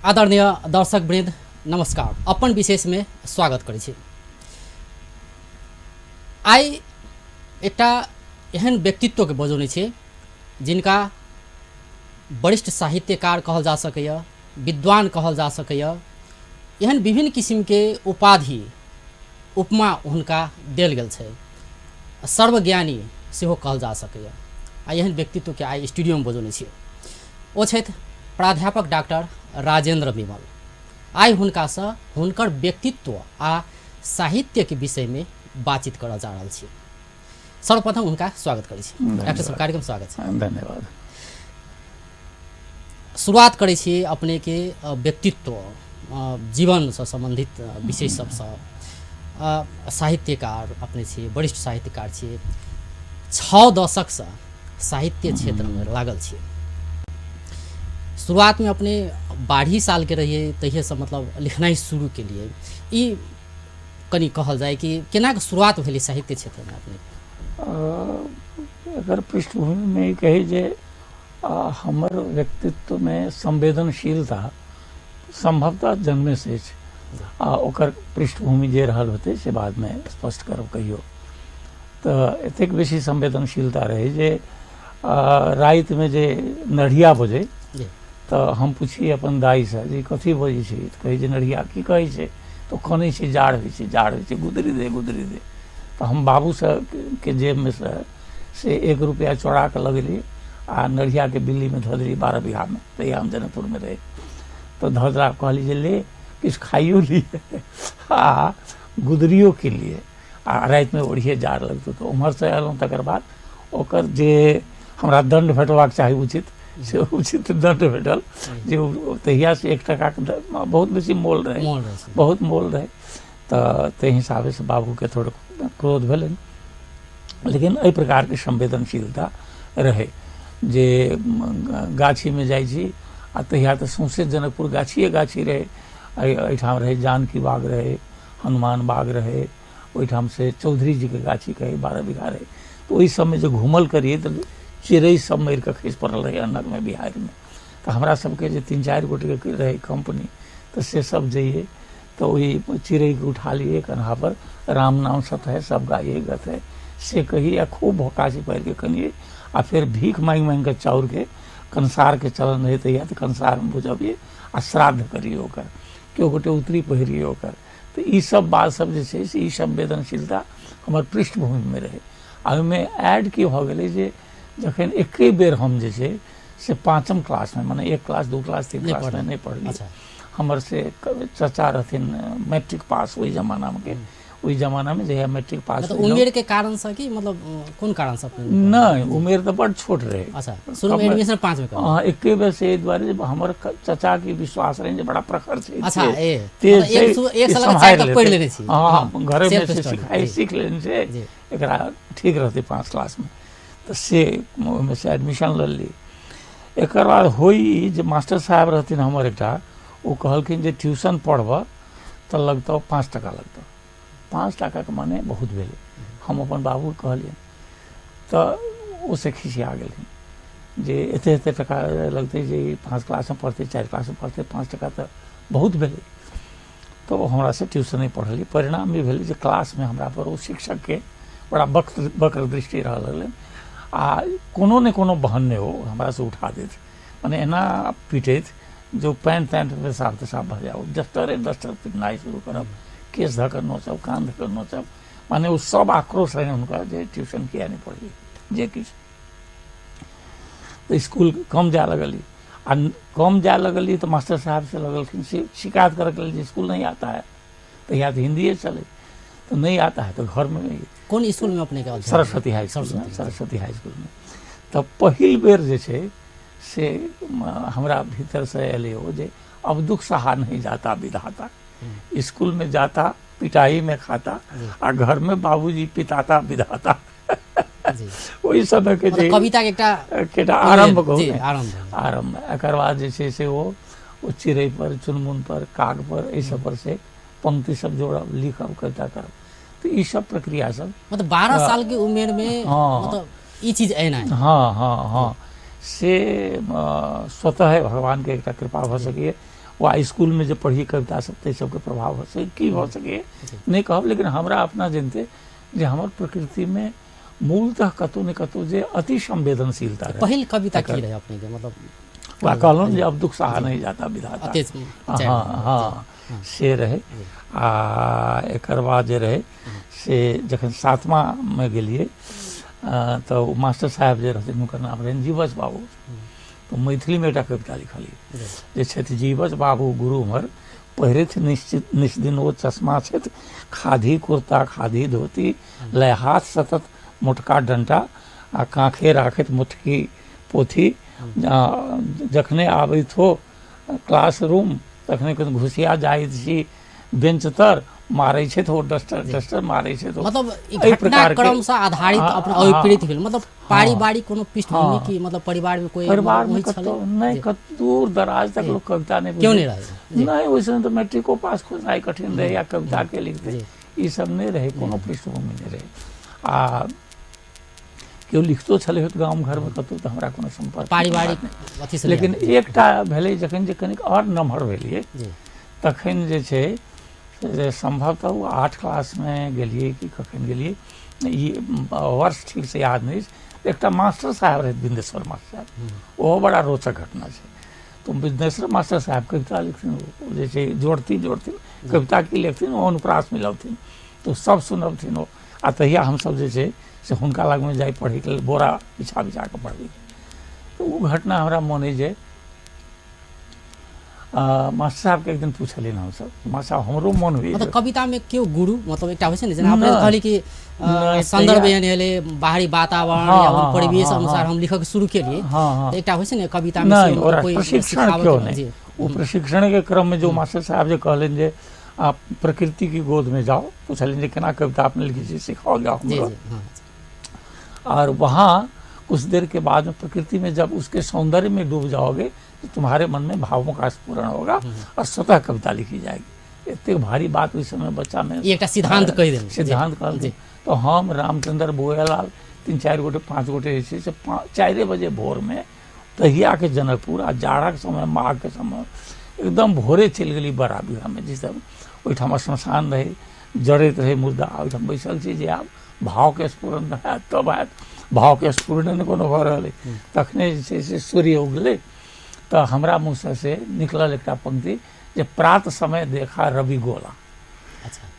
आदरणीय दर्शक वृंद नमस्कार। अपन विशेष में स्वागत करै छी। आइ एकटा एहन व्यक्तित्वके बजौने छी जिनका वरिष्ठ साहित्यकार कहल जा सकैए, विद्वान कहल जा सकैए, एहन विभिन्न किसिमके उपाधि उपमा हुनका देल गेल छै, सर्वज्ञानी सेहो कहल जा सकैए। आ एहन व्यक्तित्वके आइ स्टूडियोमे बजौने छी। ओ छथि प्राध्यापक डॉक्टर राजेंद्र विमल। आइ हुनकासँ हुनकर व्यक्तित्व आ साहित्यके विषयमे बातचीत करऽ जा रहल छी। सर्वप्रथम हुनका स्वागत करै छी। डॉक्टर साहब, कार्यक्रम स्वागत छै। धन्यवाद। शुरुआत करै छी अपनेके व्यक्तित्व जीवनसँ सम्बन्धित विषय सबसँ। साहित्यकार अपने छी, वरिष्ठ साहित्यकार छी, 6 दशकसँ साहित्य क्षेत्रमे लागल छी। शुरुआतमे अपने 12 सालके रहियै तहिएसँ मतलब लिखनाइ शुरू केलियै। ई कनि कहल जाय कि केना कऽ शुरुआत भेलै साहित्य क्षेत्रमे अपने? एकर पृष्ठभूमिमे ई कही जे हमर व्यक्तित्वमे संवेदनशीलता संभवतः जन्मेसँ अछि आ ओकर पृष्ठभूमि जे रहल होतै से बादमे स्पष्ट करब कहियो। तऽ एतेक बेसी संवेदनशीलता रहै जे रातिमे जे नढ़िया बजै तऽ हम पुछियै अपन दाइसँ जे कथी बजै छै, तऽ कहै जे नढ़िया की कहै छै, तऽ कनै छै जाड़ होइ छै, जाड़ होइ छै, गुदरी दे गुदरी दे। तऽ हम बाबूसँ के जेबमे सँ से 1 रुपैआ चोरा कऽ लऽ गेलियै आ नढ़ियाके बिल्लीमे धऽ देलियै 12 बीघामे, तहिया हम जनकपुरमे रही। तऽ धऽ देला, कहलियै जे ले किछु खाइयो लिए आ गुदरियो कीन लिए आ रातिमे ओढ़िए जाड़ लगतौ। तऽ ओम्हरसँ अयलहुँ, तकर बाद ओकर जे हमरा दण्ड भेटबाक चाही उचित, से उचित दण्ड भेटल जे तहियासँ 1 टाकाके बहुत बेसी मोल रहै, बहुत मोल रहै। तऽ ताहि हिसाबेसँ बाबूके थोड़े क्रोध भेलनि, लेकिन एहि प्रकारके संवेदनशीलता रहै जे गाछीमे जाइ छी आ तहिया तऽ सौँसे जनकपुर गाछिए गाछी रहै। एहिठाम रहै जानकी बाग रहै, हनुमान बाग रहै, ओहिठाम से चौधरी जीके गाछी कहै, 12 बीघा रहै। तऽ ओहि सबमे जे घूमल करियै तऽ चिड़ै सब मरिकऽ खसि पड़ल रहै अन्नकमे बिहाड़िमे। तऽ हमरा सबके जे 3-4 गोटेके रहै कम्पनी, तऽ से सब जइयै तऽ ओहि चिड़ैके उठा लियै कन्हापर, राम नाम सत है सब गाइए गत है से कही आ खूब भोकासी पारिके कनियै आ फेर भीख माँगि माँगिकऽ चाउरके कंसारके चलन रहै तहिया, तऽ कंसारमे बुझबियै आ श्राद्ध करियै ओकर, केओ गोटे उतरी पहिरियै ओकर। तऽ ई सब बात सब जे छै से ई संवेदनशीलता हमर पृष्ठभूमिमे रहै। आ ओहिमे ऐड की भऽ गेलै जे जखन एके बेर हम जे छै से 5म क्लासमे, मने 1 क्लास 2 क्लास 3 क्लासमे नहि पढ़लियै। हमर से चचा रहथिन मैट्रिक पास ओहि जमानामे, ओहि जमानामे जहिया मैट्रिक पास। उमेर के कारण से कि मतलब कोन कारण से? नहि, उमेर तऽ बड छोट रहै। अच्छा, शुरू में एडमिशन 5 में। हां, एके बेर से एहि दुआरे जे हमर चचा के विश्वास रहै जे बड़ा प्रखर छै, अच्छा, तेज छै, एक साल के 4 तक पढ़ि लेने छी। हां, घरे में से सिखाइ सीख लेने छै, एकरा ठीक रहतै 5 क्लास में। तऽ से ओहिमे से एडमिशन लऽ लेलियै। एकर बाद होइ जे मास्टर साहब रहथिन हमर एकटा, ओ कहलखिन जे ट्यूशन पढ़बऽ तऽ लगतौ 5 टाका लगतौ। 5 टाकाके माने बहुत भेलै। हम अपन बाबूके कहलियनि तऽ ओ से खिसिया गेलखिन जे एते एते टाका लगतै जे 5 क्लासमे पढ़तै 4 क्लासमे पढ़तै, 5 टाका तऽ बहुत भेलै। तऽ ओ हमरासँ ट्यूशन नहि पढ़लियै। परिणाम ई भेलै जे क्लासमे हमरा पर ओ शिक्षकके बड़ा वक्र दृष्टि रहऽ लगलनि आ कोनो ने कोनो बहन्ने ओ हमरासँ उठा देथि, मने एना पीटैत जो पैंट तैंट पेशाब तेशाब भऽ जाय, डस्टरे डस्टर पिटनाइ शुरू करब, केस धऽ कऽ नोचब, कान धऽ कऽ नोचब, माने ओ सब आक्रोश रहनि हुनका जे ट्यूशन किया नहि पढ़लियै, जे किछु। तऽ इसकुल कम जाय लगलियै आ कम जाय लगलियै तऽ मास्टर साहब से लगलखिन से शिकायत करऽके लेल जे इसकुल नहीं आता है। तहिया तऽ हिन्दिए चलै, तऽ नहीं आता है तऽ घरमे। कोन इसकुलमे अपने के? सरस्वती हाई स्कूल, सरस्वती हाई स्कूलमे। तऽ पहिल बेर जे छै से हमरा भीतरसँ एलै ओ जे अब दुख सहा नहीं जाता विधाता, स्कूल में जाता पिटाई में खाता आ घर में बाबूजी पिताता विधाता। ओहि समयके जे कविता के एकटा आरम्भ कहू, आरम्भ। एकर बाद जे छै से ओ चिड़ै पर, चुनमुन पर, काग पर, एहि सब पर से पंक्ति सब जोड़ब, लिखब, कविता करब। तऽ ई सब प्रक्रिया सब मतलब 12 साल के उमेर में, मतलब ई चीज एना। हाँ हाँ हाँ, से स्वतः भगवान के एकटा कृपा भऽ सकैए। वा स्कूलमे जे पढ़िए कविता सब ताहि सबके प्रभाव हो सकै की भऽ सकैए नहि कहब, लेकिन हमरा अपना जनिते जे हमर प्रकृतिमे मूलतः कतहु ने कतहु जे अति संवेदनशीलता रहै। पहिल कविता की रहै अपने के? मतलब वा कहलहुँ जे अब दुख सहा नहीं जाता विधाता, हँ हँ से रहै। आ एकर बाद जे रहै से जखन सातमामे गेलियै तऽ ओ मास्टर साहेब जे रहथिन हुनकर नाम रहनि जीवछ बाबू, तऽ मैथिलीमे एकटा कविता लिखलियै जे छथि जीवछ बाबू गुरु हमर पहिरथि निश्चित निष्दिन ओ चश्मा छथि, खादी कुर्ता खादी धोती लय हाथ सतत मोटका डंटा आ काँखे राखैत मोटकी पोथी, जखने आबैत हो क्लासरूम तखने कनि घुसिया जाइत छी बेंच तर, मारै छथि ओ डस्टर डस्टर मारै छथि। मतलब एहि प्रकार क्रम से आधारित अपना अभिप्रेत भेल, मतलब पारिवारिक कोनो पृष्ठभूमि की मतलब परिवार में कोई परिवार में कतौ नहि, कत दूर दराज तक लोक कविता नहि क्यों नहीं रहे नहि, ओहि समय तऽ मैट्रिको पास खोजनाइ कठिन रहै या कविता के लिखते ई सब नहि रहै, कोनो पृष्ठभूमि नहि रहै। आ केओ लिखतो छलै होत गाम घरमे कतहु तऽ हमरा कोनो सम्पर्क पारिवारिक अथी से, लेकिन एकटा भेलै जखन जे कनिक आओर नमहर भेलियै तखन जे छै से सम्भवतः ओ 8 क्लासमे गेलियै कि कखन गेलियै ई वर्ष ठीकसँ याद नहि अछि। एकटा मास्टर साहब रहथि बिन्देश्वर मास्टर साहब, ओहो बड़ा रोचक घटना छै। तऽ बिन्देश्वर मास्टर साहब कविता लिखथिन, ओ जे छै जोड़थिन जोड़थिन कविता की लिखथिन, ओ अनुप्रास मिलौथिन तऽ सब सुनबथिन ओ। आ तहिया हमसब जे छै से हुनका लगमे जाइ पढ़ैके लेल, बोरा बिछा बिछा कऽ पढ़बै। तऽ ओ घटना हमरा मोन अइ जे मास्टर साहबके एक दिन पूछलियनि हमसब, मास्टर साहब हमरो मन होइए। मतलब कविता में केओ गुरु मतलब एकटा होइ छै ने, जेना अपने कहली कि संदर्भ एहन एलै, बाहरी वातावरण या परिवेश अनुसार हम लिखक शुरू केलियै, एकटा होइ छै ने कविता में कोई प्रशिक्षण क्यों नहीं। ओ प्रशिक्षण के क्रम में जो मास्टर साहब जे कहलनि जे आप प्रकृति की गोद में जाओ, पूछलनि जे केना कविता अपने लिखै छी सिखाओल जाओ हमरो। और वहाँ कुछ देर के बाद में प्रकृति में जब उसके सौंदर्य में डूब जाओगे तो तुम्हारे मन में भावों का स्फुरण होगा और स्वतः कविता लिखी जाएगी। एतेक भारी बात ओहि समय बच्चा में एकटा सिद्धांत कहि देलनि, सिद्धांत कहलखिन। तो हम रामचंद्र बोएलाल 3-4 गोटे 5 गोटे जे छै से 4 बजे भोर में तहिया के जनकपुर आ जाड़क समय माघ के समय एकदम भोरे चलि गेली बड़ा बीघामे, जिस ओहिठाम श्मशान रहै, जड़ैत रहै मुर्दा, ओहिठाम बैसल छी जे आब भावके स्फुरण हैत तब हैत, भावके स्फुरण नहि कोनो भऽ रहल अइ। तखने जे छै से सूर्य उगलै तऽ हमरा मुँहसँ से निकलल एकटा पंक्ति जे प्रात समय देखा रवि गोला।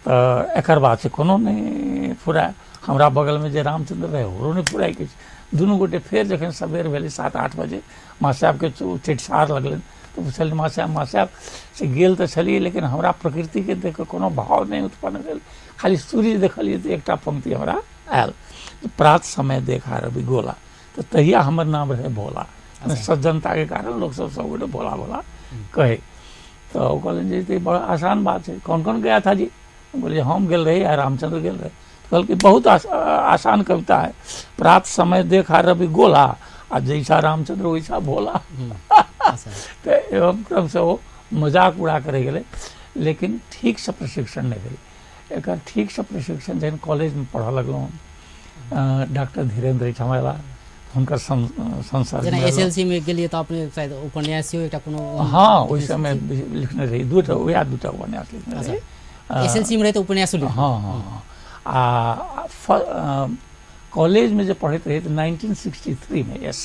तऽ एकर बाद से कोनो नहि फुराय, हमरा बगलमे जे रामचंद्र रहै ओकरो नहि फुराय किछु। दुनू गोटे फेर जखन सबेर भेलै 7-8 बजे मास्टर साहबके चटिसार लगलनि तऽ पुछलनि मास्टर साहब, मास्टर साहब से गेल तऽ छलियै लेकिन हमरा प्रकृतिके देख कऽ कोनो भाव नहि उत्पन्न भेल, खाली सूर्य देखलियै तऽ एकटा पंक्ति हमरा आयल प्रात समय देखा रवि गोला। तऽ तहिया हमर नाम रहै भोला, सज्जनताके कारण लोकसब सब गोटे भोला भोला कहै। तऽ ओ कहलनि जे बड़ा आसान बात छै, कौन कौन गया था जी? हम कहलियै हम गेल रही आ रामचंद्र गेल रहे। कहलकै बहुत आसान कविता है, प्रात समय देखा रवि गोला आ जैसा रामचंद्र वैसा भोला। तऽ एवं क्रमसँ ओ मजाक उड़ा कऽ रहि गेलै, लेकिन ठीकसँ प्रशिक्षण नहि भेलै एकर। ठीकसँ प्रशिक्षण जखन कॉलेजमे पढ़ऽ लगलहुँ, डॉक्टर धीरेन्द्र एहिठाम अयला, हुनकर संसर्ग। जेना एसएलसी में गेलियै तऽ अपने शायद उपन्यास सेहो एकटा कोनो? हँ, ओहि समय लिखने रही दूटा, वएह दूटा उपन्यास लिखने रही। एसएलसी में रही तऽ उपन्यास? हँ हँ। आ कॉलेजमे जे पढ़ैत रही तऽ 1963 मे एस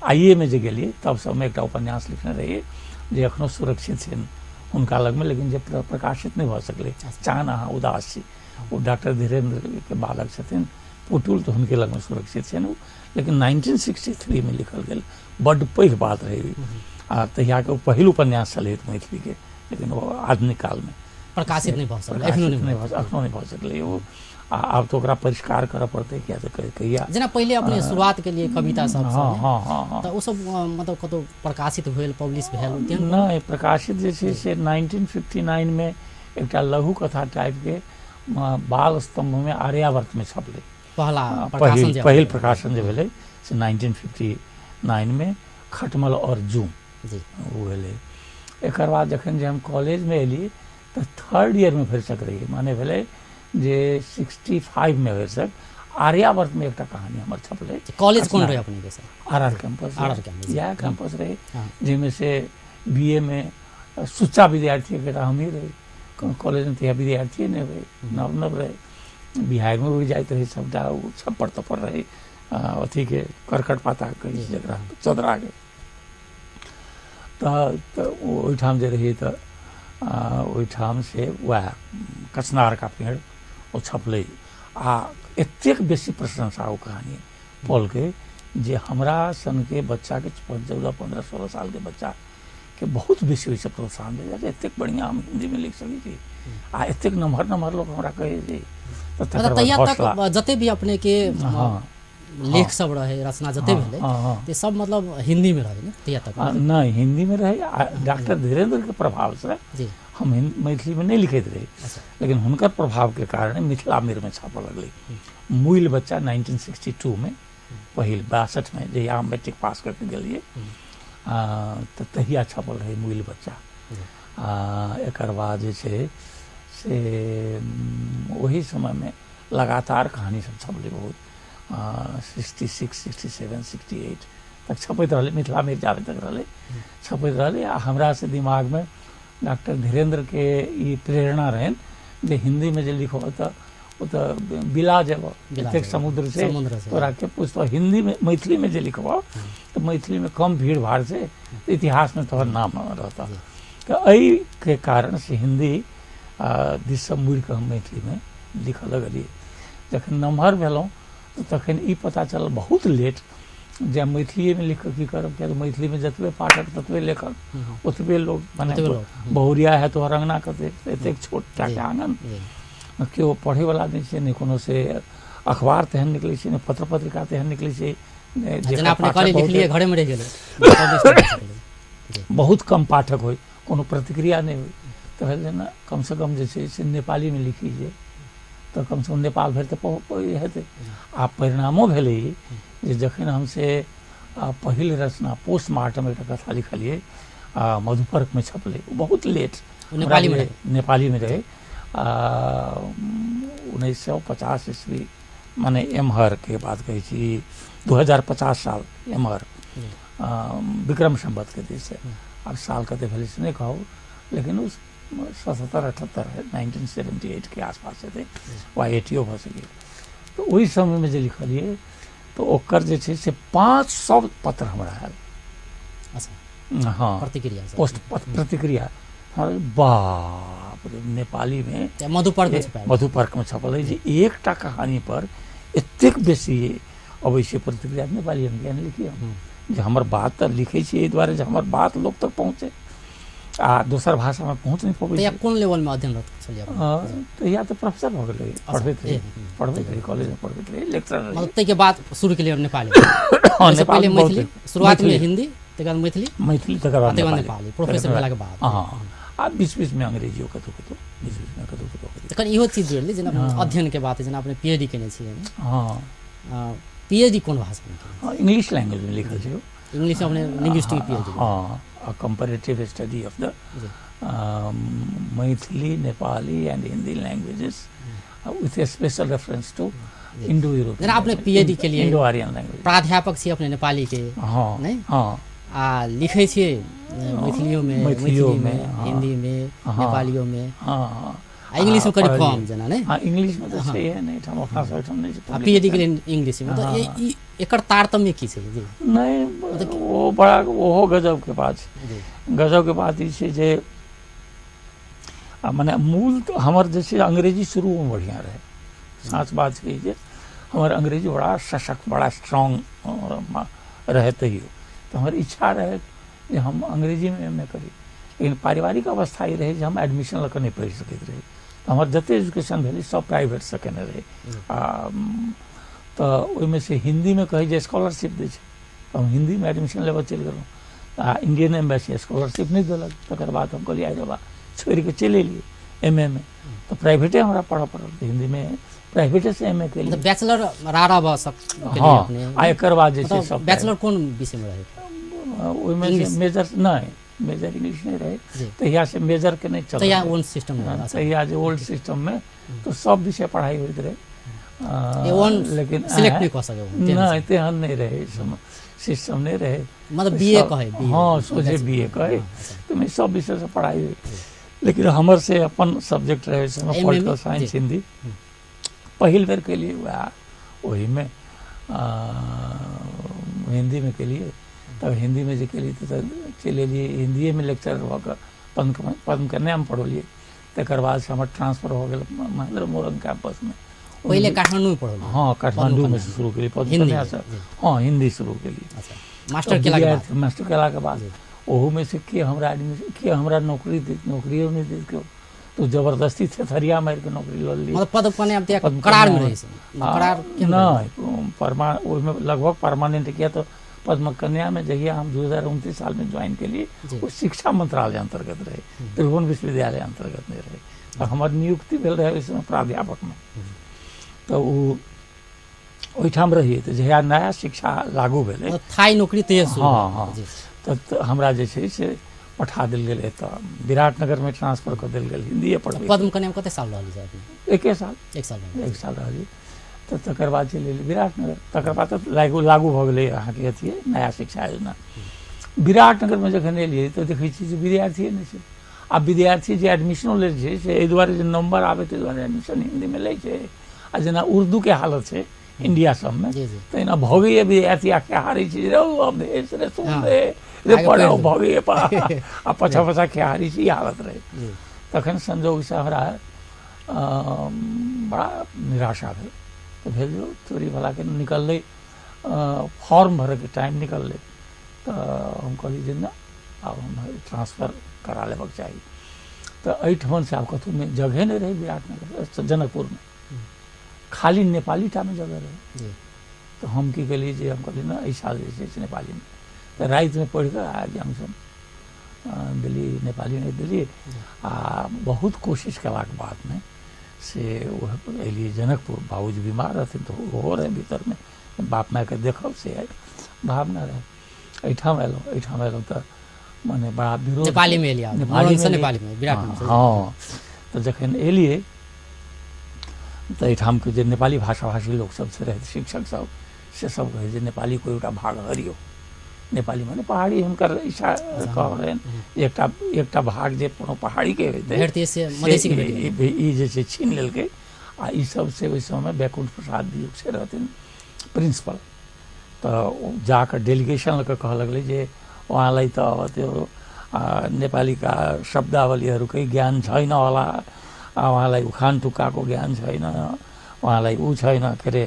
I ए मे जे गेलियै तब सबमे एकटा उपन्यास लिखने रहियै जे एखनो सुरक्षित छै हुनका लगमे, लेकिन जे प्रकाशित नहि भऽ सकलै, चान अहाँ उदास छी। ओ डॉक्टर धीरेन्द्रके बालक छथिन पुटुल, तऽ हुनके लगमे सुरक्षित छनि ओ, लेकिन 1963 मे लिखल गेल बड्ड पैघ बात रहै आ तहियाके ओ पहिल उपन्यास छलै मैथिलीके, लेकिन ओ आधुनिक कालमे प्रकाशित नहि भऽ सकलै, एखनो नहि भऽ सकलै ओ। आ आब तऽ ओकरा परिष्कार करऽ पड़तै, किया तऽ कहिया जेना पहिले अपने शुरुआत केलियै कविता सब, हँ हँ हँ हँ, तऽ ओ सब मतलब कतौ प्रकाशित भेल, पब्लिश भेल? नहि, प्रकाशित जे छै से 1959 मे एकटा लघु कथा टाइपके बाल स्तंभमे आर्यावर्तमे छपलै। पहला पहिल प्रकाशन जे भेलै से 1959 मे खटमल और जूं ओ भेलै। एकर बाद जखन जे हम कॉलेजमे एलियै तऽ थर्ड ईयरमे भरिसक रहियै, माने भेलै जे 65 मे भरिसक आर्यावर्तमे एकटा कहानी हमर छपलै। कॉलेज कोन रहै अपने के? आर आर कैंपस, इएह कैंपस रहै, जाहिमे से बी ए मे सुच्चा विद्यार्थी एकटा हमही रही। कॉलेजमे तहिया विद्यार्थी नहि होइ, नव नव रहै, बिहारमे उड़ि जाइत रहै सबटा, ओ छप्पर तप्पर रहै अथीके करकट पाता कहै छै जकरा, चदराके। तऽ ओहिठाम जे रहियै तऽ ओहिठाम से वएह कचनार का पेड़ ओ छपलै आ एतेक बेसी प्रशंसा ओ कहानी पौलकै जे हमरा सनके बच्चाके 14 15 16 सालके बच्चाके बहुत बेसी ओहिसँ प्रोत्साहन भेल जे एतेक बढ़िआँ हम हिन्दीमे लिख सकै छी आ एतेक नमहर नमहर लोक हमरा कहै छै। तऽ तकर तहिया तक जते भी अपने के लेख सब रहे, रचना जते भेलै, ते सब मतलब हिंदी में रहे ने तहिया तक? नहि, हिंदी में रहे। आ डॉक्टर धीरेन्द्र के प्रभाव से हम मैथिली में नहीं लिखैत रही, लेकिन हुनकर प्रभाव के कारण मिथिला मिर में छापऽ लगलै। मुइल बच्चा 1962 में, पहिल 62 में जहिया हम मैट्रिक पास करके गेलियै तऽ तहिया छपल रहै मुइल बच्चा। आ एकर बाद जे छै से ओही समयमे लगातार कहानी सब छपलै बहुत, 66 67 68 तक छपैत रहलै, मिथिला मिर जाबे तक रहलै छपैत रहलै। आ हमरा से दिमागमे डॉक्टर धीरेन्द्रके ई प्रेरणा रहनि जे हिन्दीमे जे लिखबऽ तऽ ओ तऽ बिला जेबऽ, एतेक समुद्र छै तोरा के पूछतौ। हिन्दीमे मैथिलीमे जे लिखबऽ तऽ मैथिलीमे कम भीड़ भाड़ छै, इतिहासमे तोहर नाम रहतऽ। तऽ एहिके कारण से हिन्दी दिससँ मुड़िकऽ हम मैथिलीमे लिखऽ लगलियै। जखन नमहर भेलहुँ तऽ तखन ई पता चलल बहुत लेट जे मैथिलीएमे लिख कऽ की करब, किएक तऽ मैथिलीमे जतबे पाठक ततबे लेखक, ओतबे लोक, मने बहुरिया है तोहर अङ्गना कतेक, एतेक छोट टाके आङन, केओ पढ़ैवला नहि छै, नहि कोनो से अखबार तेहन निकलै छै, नहि पत्र पत्रिका तेहन निकलै छै। बहुत कम पाठक होइ, कोनो प्रतिक्रिया नहि होइ। तऽ भेल जे ने कमसँ कम जे छै से नेपालीमे लिखी जे तऽ कमसँ कम नेपाल भरि तऽ हेतै। आ परिणामो भेलै जे जखन हम से पहिल रचना पोस्टमार्टम एकटा कथा लिखलियै आ मधुपर्कमे छपलै, बहुत लेट, नेपालीमे रहै, 1950 ईस्वी, मने एम्हरके बात कहै छी, 2050 साल एम्हर विक्रम सम्वतके दिससँ, आब साल कते भेलै से नहि कहब, लेकिन ओ 77 78 1978 के आसपास हेतै वा 80 भऽ सकैए। तऽ ओहि समयमे जे लिखलियै तऽ ओकर जे छै से 500 पत्र हमरा आयल। हँ, प्रतिक्रिया, पोस्ट प्रतिक्रिया। बाप रे, नेपालीमे मधुपर्कमे छपल जे एकटा कहानी पर एतेक बेसी अबै छै प्रतिक्रिया, नेपाली हम किया नहि लिखियै? जे हमर बात तऽ लिखै छियै एहि दुआरे जे हमर बात लोक तक पहुँचे, आ दोसर भाषामे पहुँच नहि पबै। कोन लेवलमे अध्ययनरत छलियै? तहिया तऽ प्रोफेसर भऽ गेलै, पढ़बैत रही, कॉलेजमे पढ़बैत रही, लेक्चरर रही। ताहिके बाद शुरू केलियै नेपाली? पहिले मैथिली, शुरुआतमे हिन्दी, तकर बाद मैथिली, मैथिली, तकर बाद नेपाली, प्रोफेसर भेलाके बाद। हँ, आ बीच बीचमे अंग्रेजियो कतहु कतहु, बीच बीचमे कतहु कतहु। तखन इहो चीज जुड़लै जेना अध्ययनके बात, जेना अपने पीएचडी केने छियै। हँ, पीएचडी कोन भाषामे? इंग्लिश लैंग्वेजमे लिखल छै। इंग्लिश अपने लिंग्विस्टिक पीएचडी? हँ, a comparative study of the Maithili, Nepali and Hindi languages with a special reference to Indo-European. जेना अपने पीएचडी के लिए Indo-Aryan language. प्राध्यापक छी अपने नेपाली के? हँ। नहीं? हँ। आ लिखै छियै मैथिलियोमे, मैथिलीमे, हिन्दीमे, नेपालियोमे, हँ, आ इंग्लिशमे कनि कम जेना नहि? हँ, इंग्लिशमे तऽ छैहे नहि, एहिठाम अपना सब एहिठाम नहि छै। आ पीएचडी के लिए इंग्लिशमे, तऽ ई एकर तारतम्य की छै? जी नहि, ओ बड़ा ओहो गजबके बात छै। गजबके बात ई छै जे मने मूल तऽ हमर जे छै अंग्रेजी शुरूमे बढ़िआँ रहै। साँच बात छै जे हमर अंग्रेजी बड़ा सशक्त, बड़ा स्ट्रॉन्ग रहै तैयो, तऽ हमर इच्छा रहै जे हम अंग्रेजीमे एम ए करी, लेकिन पारिवारिक अवस्था ई रहै जे हम एडमिशन लऽ कऽ नहि पढ़ि सकैत रही। तऽ हमर जतेक एजुकेशन भेलै सब प्राइवेटसँ केने रहै। आ तऽ ओहिमे से हिन्दीमे कहै जे स्कॉलरशिप दै छै, तऽ हम हिन्दीमे एडमिशन लेबऽ चलि गेलहुँ आ इंडियन एम्बेसी स्कॉलरशिप नहि देलक। तकर बाद हम कहलियै आइ बाबा, छोड़िकऽ चलि एलियै एम ए मे, तऽ प्राइवेटे हमरा पढ़ऽ पड़ल, तऽ हिन्दीमे प्राइवेटेसँ एम ए केलियै। बैचलर रारा भऽ सक? हँ, आ एकर बाद जे छै सब बैचलर कोन विषयमे रहै? ओहिमे मेजर नहि, मेजर इंग्लिश नहि रहै तहिया, से मेजरके नहि चलल तहिया, ओल्ड सिस्टम तहिया, जे ओल्ड सिस्टममे तऽ सब विषय पढ़ाइ होइत रहै। ओहन लेकिन सिलेक्ट नहि कऽ सकै नहि, तेहन नहि रहै, सिस्टम नहि रहै। मतलब बी ए कहै? हँ, सोझे बी ए कहै, तऽ सब विषयसँ पढ़ाइ होइ, लेकिन हमर से अपन सब्जेक्ट रहै समय पॉलिटिकल साइंस हिंदी। पहिल बेर केलियै वएह ओहिमे हिन्दीमे केलियै। तब हिन्दीमे जे केलियै तऽ चलि एलियै, हिन्दीएमे लेक्चरर भऽ कऽ पद्मकन्यामे पढ़ौलियै। तकर बाद से हमर ट्रांसफर हो गेल महेंद्र मोरंग कैंपसमे। पहिले काठमांडू पढ़ौलियै? हँ, काठमांडूमे से शुरू केलियै पद्मकन्यासँ। हँ, हिन्दी शुरू केलियै मास्टर केलाके बाद। मास्टर केलाके बाद ओहूमे से के हमरा एडमिशन, के हमरा नौकरी देत? नौकरियो नहि देत केओ, तऽ जबरदस्ती थेथरिया मारिके नौकरी लऽ लेलियै। मतलब पद्मकन्या करारमे रहै छै? करार नहि, ओहिमे लगभग परमानेंट। किया तऽ पद्मकन्यामे जहिया हम 2029 सालमे ज्वाइन केलियै, ओ शिक्षा मंत्रालय अन्तर्गत रहै, त्रिभुवन विश्वविद्यालय अन्तर्गत नहि रहै। तऽ हमर नियुक्ति भेल रहै ओहि समय प्राध्यापकमे, तऽ ओ ओहिठाम रहियै। तऽ जहिया नया शिक्षा लागू भेलै, थाई नौकरी। हँ हँ, तऽ हमरा जे छै से पठा देल गेल एतऽ विराटनगरमे, ट्रांसफर कऽ देल गेल हिन्दीए पढ़बै। पद्मकन्यामे कते साल रहली? एके साल। एक साल। एक साल रहली, तऽ तकर बाद चलि एलियै विराटनगर। तकर बाद तऽ लागू लागू भऽ गेलै अहाँके अथिए नया शिक्षा योजना। विराटनगरमे जखन एलियै तऽ देखै छियै जे विद्यार्थिए नहि छै। आ विद्यार्थी जे एडमिशनो लै छै से एहि दुआरे जे नम्बर आबै ताहि दुआरे एडमिशन हिन्दीमे लै छै। आ जेना उर्दूके हालत छै इंडिया सबमे, तहिना भगैए विद्यार्थी आ खेहारै छै, रौ अवधेश रे, सुन रे रे, पढ़ो, भगैए आ पाछा पाछा खेहारी छै, ई हालत रहै। तखन संजोगसँ हमरा बड़ा निराशा भेल, तऽ भेल जे चोरी भलाके निकललै फॉर्म भरैके टाइम निकललै, तऽ हम कहलियै जे नहि, आब हम ट्रांसफर करा लेबक चाही। तऽ एहिठमनसँ आब कतहु जगहे नहि रहै विराटनगर जनकपुरमे, खाली नेपाली टामे जगह रहै। तऽ हम की केलियै जे हम कहलियै ने एहि साल जे छै से नेपालीमे। तऽ रातिमे पढ़ि कऽ आ एग्जाम देलियै, नेपालीमे देलियै। आ बहुत कोशिश केलाके बादमे से ओ एलियै जनकपुर। बाबूजी बीमार रहथिन तऽ ओहो रहै भीतरमे, बाप मायके देखब से भावना रहै। एहिठाम अयलहुँ, एहिठाम अयलहुँ तऽ मने बड़ा विरोध। नेपालीमे एलियै? नेपालीमे। हँ, तऽ जखन एलियै तऽ एहिठामके जे नेपाली भाषा भाषी लोकसभ से रहै, शिक्षक सब, से सब कहै जे नेपालीको एउटा भाग हरियो। नेपाली माने पहाड़ी, हुनकर इच्छा कहब रहनि एकटा एकटा भाग जे कोनो पहाड़ीके हेतै ई जे छै छीन लेलकै। आ ई सब से ओहि समयमे बैकुण्ठ प्रसाद वियोग से रहथिन प्रिंसिपल, तऽ जाकऽ डेलिगेशन लऽ कऽ कहऽ लगलै जे उहाँलाई त अब त्यो नेपालीका शब्दावलीहरूकै ज्ञान छैन होला, उहाँलाई उखान टुक्काको ज्ञान छैन, उहाँलाई ऊ छैन, के अरे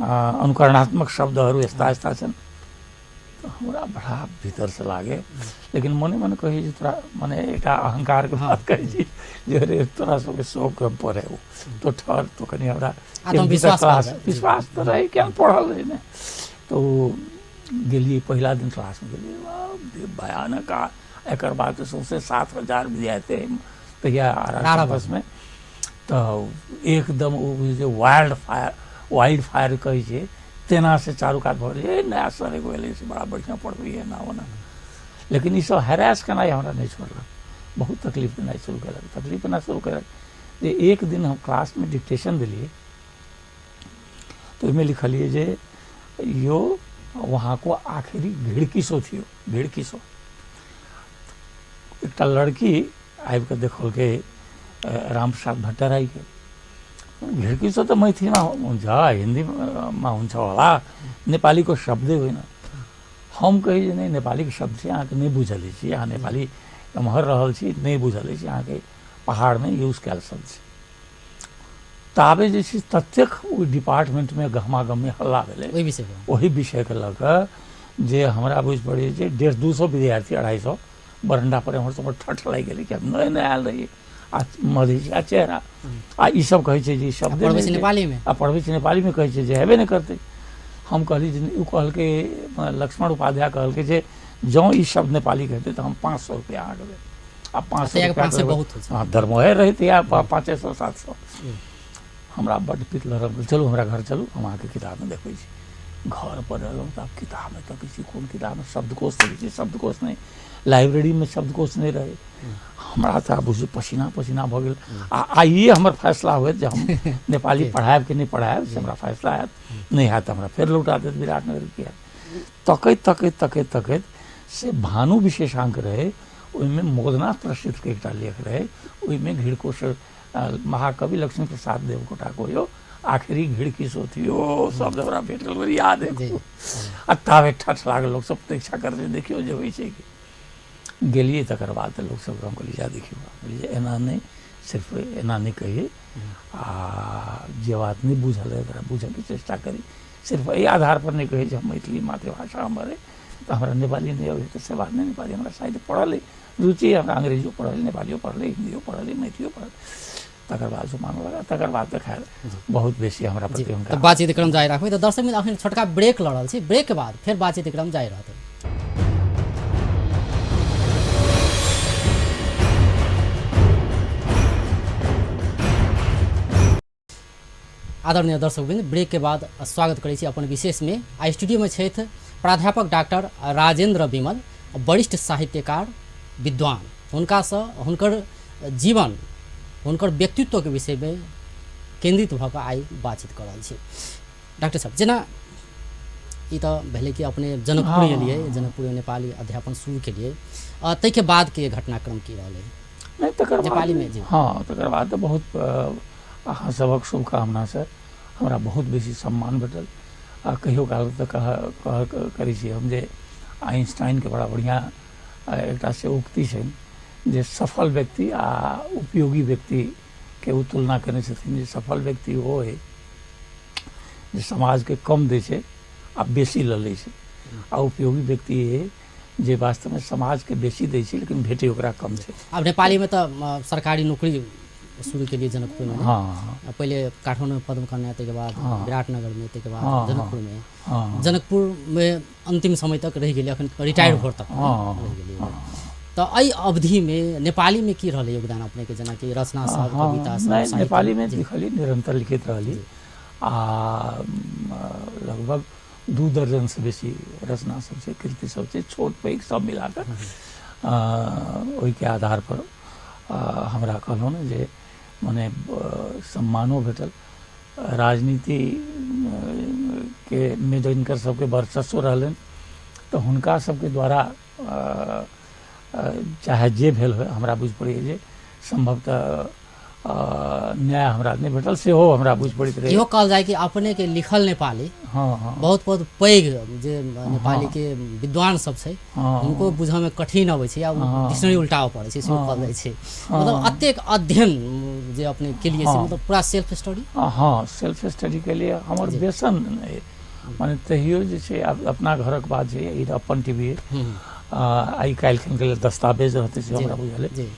अनुकरणात्मक शब्दहरू यस्ता यस्ता छन्। तऽ हमरा बड़ा भीतरसँ लागे, लेकिन मने मन कही जे तोरा मने एकटा अहंकारके बात कहै छी जे अरे तोरा सबके शौक हम पढ़े तो ठहर तो कनि हमरा क्लास विश्वास तऽ रहै कि हम पढ़ल रही ने। तऽ ओ गेलियै, पहिला दिन क्लासमे गेलियै, भयानक। आ एकर बाद तऽ सौंसे 7000 विद्यार्थी तहिया आर कैंपसमे, तऽ एकदम ओ जे वाइल्ड फायर, वाइल्ड फायर कहै छै तेना से चारू कात भऽ गेलै। नया सर एगो एलै से बड़ा बढ़िआँ पढ़बैए, एना ओना। लेकिन ईसब हैरेस केनाइ हमरा नहि छोड़लक, बहुत तकलीफ देनाइ शुरू केलक। तकलीफ एना शुरू केलक जे एक दिन हम क्लासमे डिक्टेशन देलियै, तऽ ओहिमे लिखलियै जे यो वहाँको आखिरी घिड़कीसो थियो, घिड़कीसो। एकटा लड़की आबि कऽ देखलकै रामप्रसाद भट्टराईके, घिड्किसो त मैथिलीमा हुन्छ, हिन्दीमा हुन्छ होला, नेपालीको शब्दै होइन। हम कही जे नहि, नेपालीके शब्द छै, अहाँके नहि बुझल अछि, अहाँ नेपाली एम्हर रहल छी, नहि बुझल अछि, अहाँके पहाड़मे यूज कयल शब्द छै। ताबे जे छै ततेक ओहि डिपार्टमेंटमे गहमा गहमी हल्ला भेलै ओहि विषयके लऽ कऽ जे हमरा बुझि पड़ै जे 150-200 विद्यार्थी, 250 बरंडा पर एम्हर से ठठ लागि गेलै कि हम नया नया आयल रहियै आ मधेसिया चेहरा आ ई सब कहै छै जे ई शब्द पढ़बै छै नेपालीमे। आ पढ़बै छै नेपालीमे, कहै छै जे हेबे नहि करतै। हम कहली जे ओ कहलकै, लक्ष्मण उपाध्याय कहलकै जे जँ ई शब्द नेपालीके हेतै तऽ हम 500 रुपया अहाँके देब। आ 500 रुपया बहुत। हँ, दरमहे रहै तहिया 500, 700। हमरा बड्ड पित लड़ल, चलू हमरा घर चलू, हम अहाँके किताबमे देखबै छी। घर पर एलहुँ तऽ आब किताबमे तकै छी, कोन किताबमे शब्दकोश तकै छी, शब्दकोश नहि, लाइब्रेरीमे शब्दकोश नहि रहै। हमरा तऽ बुझू पसीना पसीना भऽ गेल। आ आइए हमर फैसला होयत जे हम नेपाली पढ़ायब कि नहि पढ़ायब, से हमरा फैसला हैत, नहि हैत तऽ हमरा फेर लौटा देत विराटनगर। किया तकैत तकैत तकैत तकैत से भानु विशेषांक रहै, ओहिमे मोदनाथ प्रसिद्धके एकटा लेख रहै, ओहिमे घिड़कोश महाकवि लक्ष्मी प्रसाद देवकोटाको यो आखिरी घिड़की सो थियो शब्द हमरा भेटल, याद है। आ ताबे ठठ लागल, लोक सब प्रतीक्षा करते, देखियौ जे होइ छै कि गेलियै। तकर बाद तऽ लोक सबके हम कहलियै जा देखियौ, कहलियै एना नहि, सिर्फ एना नहि कहियै, आ जे बात नहि बुझल रहै ओकरा बुझऽके चेष्टा करी, सिर्फ एहि आधार पर नहि कहै जे हम मैथिली मातृभाषा हमर अइ तऽ हमरा नेपाली नहि अबै तऽ से बात नहि। नेपाली हमरा साहित्य पढ़ल अइ, रुचि हमरा अंग्रेजियो पढ़ल, नेपालियो पढ़ल, हिन्दियो पढ़ल, मैथिलियो पढ़ल। तकर बाद से मानऽ लगा, तकर बाद तऽ खैर बहुत बेसी हमरा प्रति हुनका। तऽ बातचीत क्रम जारी राखबै। तऽ दर्शक मित्र, अखन छोटका ब्रेक लऽ रहल छी, ब्रेक के बाद फेर बातचीत क्रम जारी रहतै। आदरणीय दर्शकवृंद, ब्रेक के बाद स्वागत करै छी अपन विशेषमे। आ स्टूडियोमे छथि प्राध्यापक डॉक्टर राजेंद्र विमल, वरिष्ठ साहित्यकार विद्वान। हुनकासँ हुनकर जीवन, हुनकर व्यक्तित्वके विषयमे केन्द्रित भऽ कऽ आइ बातचीत कऽ रहल छी। डॉक्टर साहब, जेना ई तऽ भेलै कि अपने जनकपुर एलियै, जनकपुर नेपाली अध्यापन शुरू केलियै, ताहिके बादके घटनाक्रम की रहलै नहि तकर नेपालीमे? जी हँ, तकर बाद तऽ बहुत अहाँ सभक शुभकामनासँ हमरा बहुत बेसी सम्मान भेटल। आ कहियो काल तऽ कह कह करै छी हम जे आइंस्टाइनके बड़ा बढ़िआँ एकटा से उक्ति छनि जे सफल व्यक्ति आ उपयोगी व्यक्तिके ओ तुलना केने छथिन जे सफल व्यक्ति ओ अइ जे समाजके कम दै छै आ बेसी लऽ लै छै, आ उपयोगी व्यक्ति अइ जे वास्तवमे समाजके बेसी दै छै लेकिन भेटै ओकरा कम छै। आब नेपालीमे तऽ सरकारी नौकरी शुरू केलियै जनकपुरमे। हँ, पहिले काठमाडौँमे पद्मकन्या, ताहिके बाद विराटनगरमे, ताहिके बाद जनकपुरमे। हँ जनकपुरमे अन्तिम समय तक रहि गेलियै, अखन रिटायर भोर तक रहि गेलियै। तऽ एहि अवधिमे नेपालीमे की रहलै योगदान अपनेके, जेनाकि रचना सब, कविता सब? नहि, नेपालीमे लिखली, निरन्तर लिखैत रहली आ लगभग 2 दर्जनसँ बेसी रचना सब छै, कृति सब छै, छोट पैघ सब मिलाकऽ। ओहिके आधार पर हमरा कहलहुँ ने जे मने सम्मानो भेटल, राजनीति के मे जिनकर सबके वर्चस्व रहलनि तऽ हुनका सबके द्वारा चाहे जे भेल होइ, हमरा बुझि पड़ैए जे सम्भवतः न्याय हमरा नहि भेटल, सेहो हमरा बुझि पड़ैत रहै। इहो कहल जाय कि अपने के लिखल नेपाली हँ हँ बहुत बहुत पैघ जे नेपाली के विद्वान सब छै, हुनको बुझऽ मे कठिन अबै छै या डिक्शनरी उल्टाबऽ पड़ै छै, सेहो कहल जाइ छै। मतलब अतेक अध्ययन जे अपने केलियै से मतलब पूरा सेल्फ स्टडी? हँ, सेल्फ स्टडी के लिए हमर व्यसन, माने तहियो जे छै, आब अपना घरक बात छै, ई अपन टीवी आइ काल्हि के लेल दस्तावेज रहतै से हमरा बुझल अइ।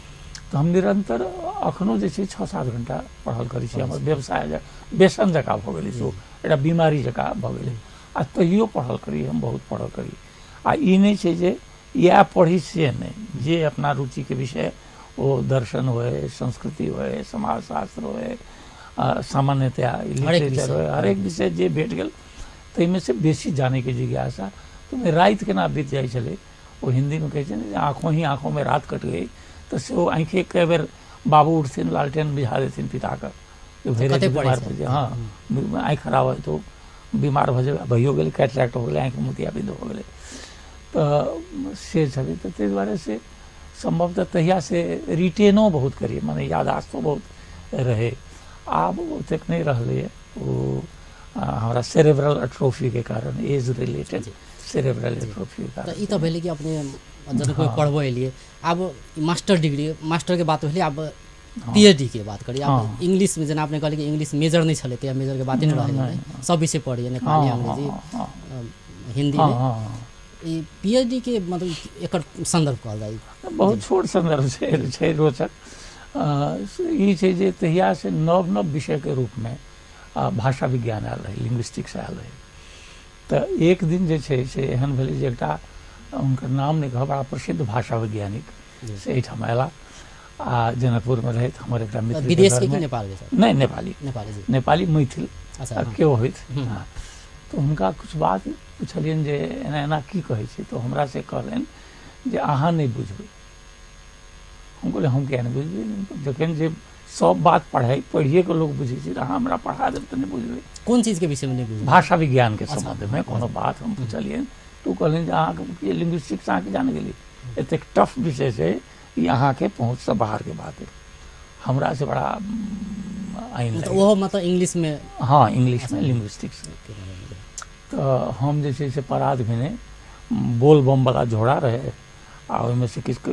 तऽ हम निरन्तर अखनो जे छै 6-7 घंटा पढ़ल करै छी। हमर व्यवसाय व्यसन जकाँ भऽ गेलै, से एकटा बीमारी जकाँ भऽ गेलै। आ तहियो पढ़ल करी, हम बहुत पढ़ल करी। आ ई नहि छै जे इएह पढ़ी से नहि, जे अपना रुचिके विषय, ओ दर्शन होए, संस्कृति होए, समाजशास्त्र होए, सामान्यतया लिटरेचर होए, हरेक विषय जे भेट गेल ताहिमे से बेसी जानैके जिज्ञासा। तऽ राति केना बीत जाइ छलै, ओ हिन्दीमे कहै छै ने जे आँखों ही आँखोंमे रात कट गई, तऽ से ओ आँखि कए बेर बाबू उठथिन, लालटेन बुझा देथिन पिताके जे भरि बीमार भऽ जाइ, हँ, आँखि खराब होइ तऽ बीमार भऽ जेबै। भइयो गेलै, कैटरैक्ट हो गेलै, आँखिमे मोतियाबिंद हो गेलै, तऽ से छलै। तऽ ताहि दुआरे से सम्भवतः तहिया से रिटेनो बहुत करियै, मने यादाश्तो बहुत रहै। आब ओतेक नहि रहलैए, ओ हमरा सेरेब्रल एट्रोफीके कारण, एज रिलेटेड सेरेब्रल एट्रोफीके कारण। तऽ ई तऽ भेलै कि अपने जनकपुर पढ़बऽ एलियै। आब मास्टर डिग्री, मास्टरके बात भेलै, आब पीएचडी के बात करी। आब इंग्लिशमे, जेना अपने कहलियै कि इंग्लिश मेजर नहि छलै, तऽ मेजरके बाते नहि रहै, सब विषय पढ़ियै, नेपाली, अंग्रेजी, हिन्दी। ई पीएचडी के मतलब एकर सन्दर्भ कहल जाय? बहुत छोट सन्दर्भ छै, छै रोचक। ई छै जे तहिया से नव नव विषयके रूपमे भाषा विज्ञान आयल रहै, लिंग्विस्टिक्स आयल रहै। तऽ एक दिन जे छै से एहन भेलै जे एकटा, हुनकर नाम नहि कहब, बड़ा प्रसिद्ध भाषा वैज्ञानिक से एहिठाम अयला आ जनकपुरमे रहथि हमर एकटा मित्र। विदेश के कि नेपाल के? नहि, नेपाली। नेपाली। नेपाली मैथिल केओ होइत। तऽ हुनका किछु बात पुछलियनि जे एना एना की कहै छै, तऽ हमरा से कहलनि जे अहाँ नहि बुझबै। हम कहलियै हम किया नहि बुझबै, जखन जे सब बात पढ़िए के लोक बुझै छै तऽ अहाँ हमरा पढ़ा देब तऽ नहि बुझबै। कोन चीजके विषयमे नहि बुझबै? भाषा विज्ञानके सम्बन्धमे कोनो बात हम पुछलियनि तऽ ओ कहलनि जे अहाँके लिंग्विस्टिक्स अहाँके जान गेली, एतेक टफ विषय छै ई अहाँके पहुँचसँ बाहरके बात है। हमरा से बड़ा आइन तऽ ओहो मतलब इंग्लिशमे? हँ, इंग्लिशमे लिंग्विस्टिक्स। तऽ हम जे छै से परात भेने बोल बमवला झोरा रहै आ ओहिमे से किछु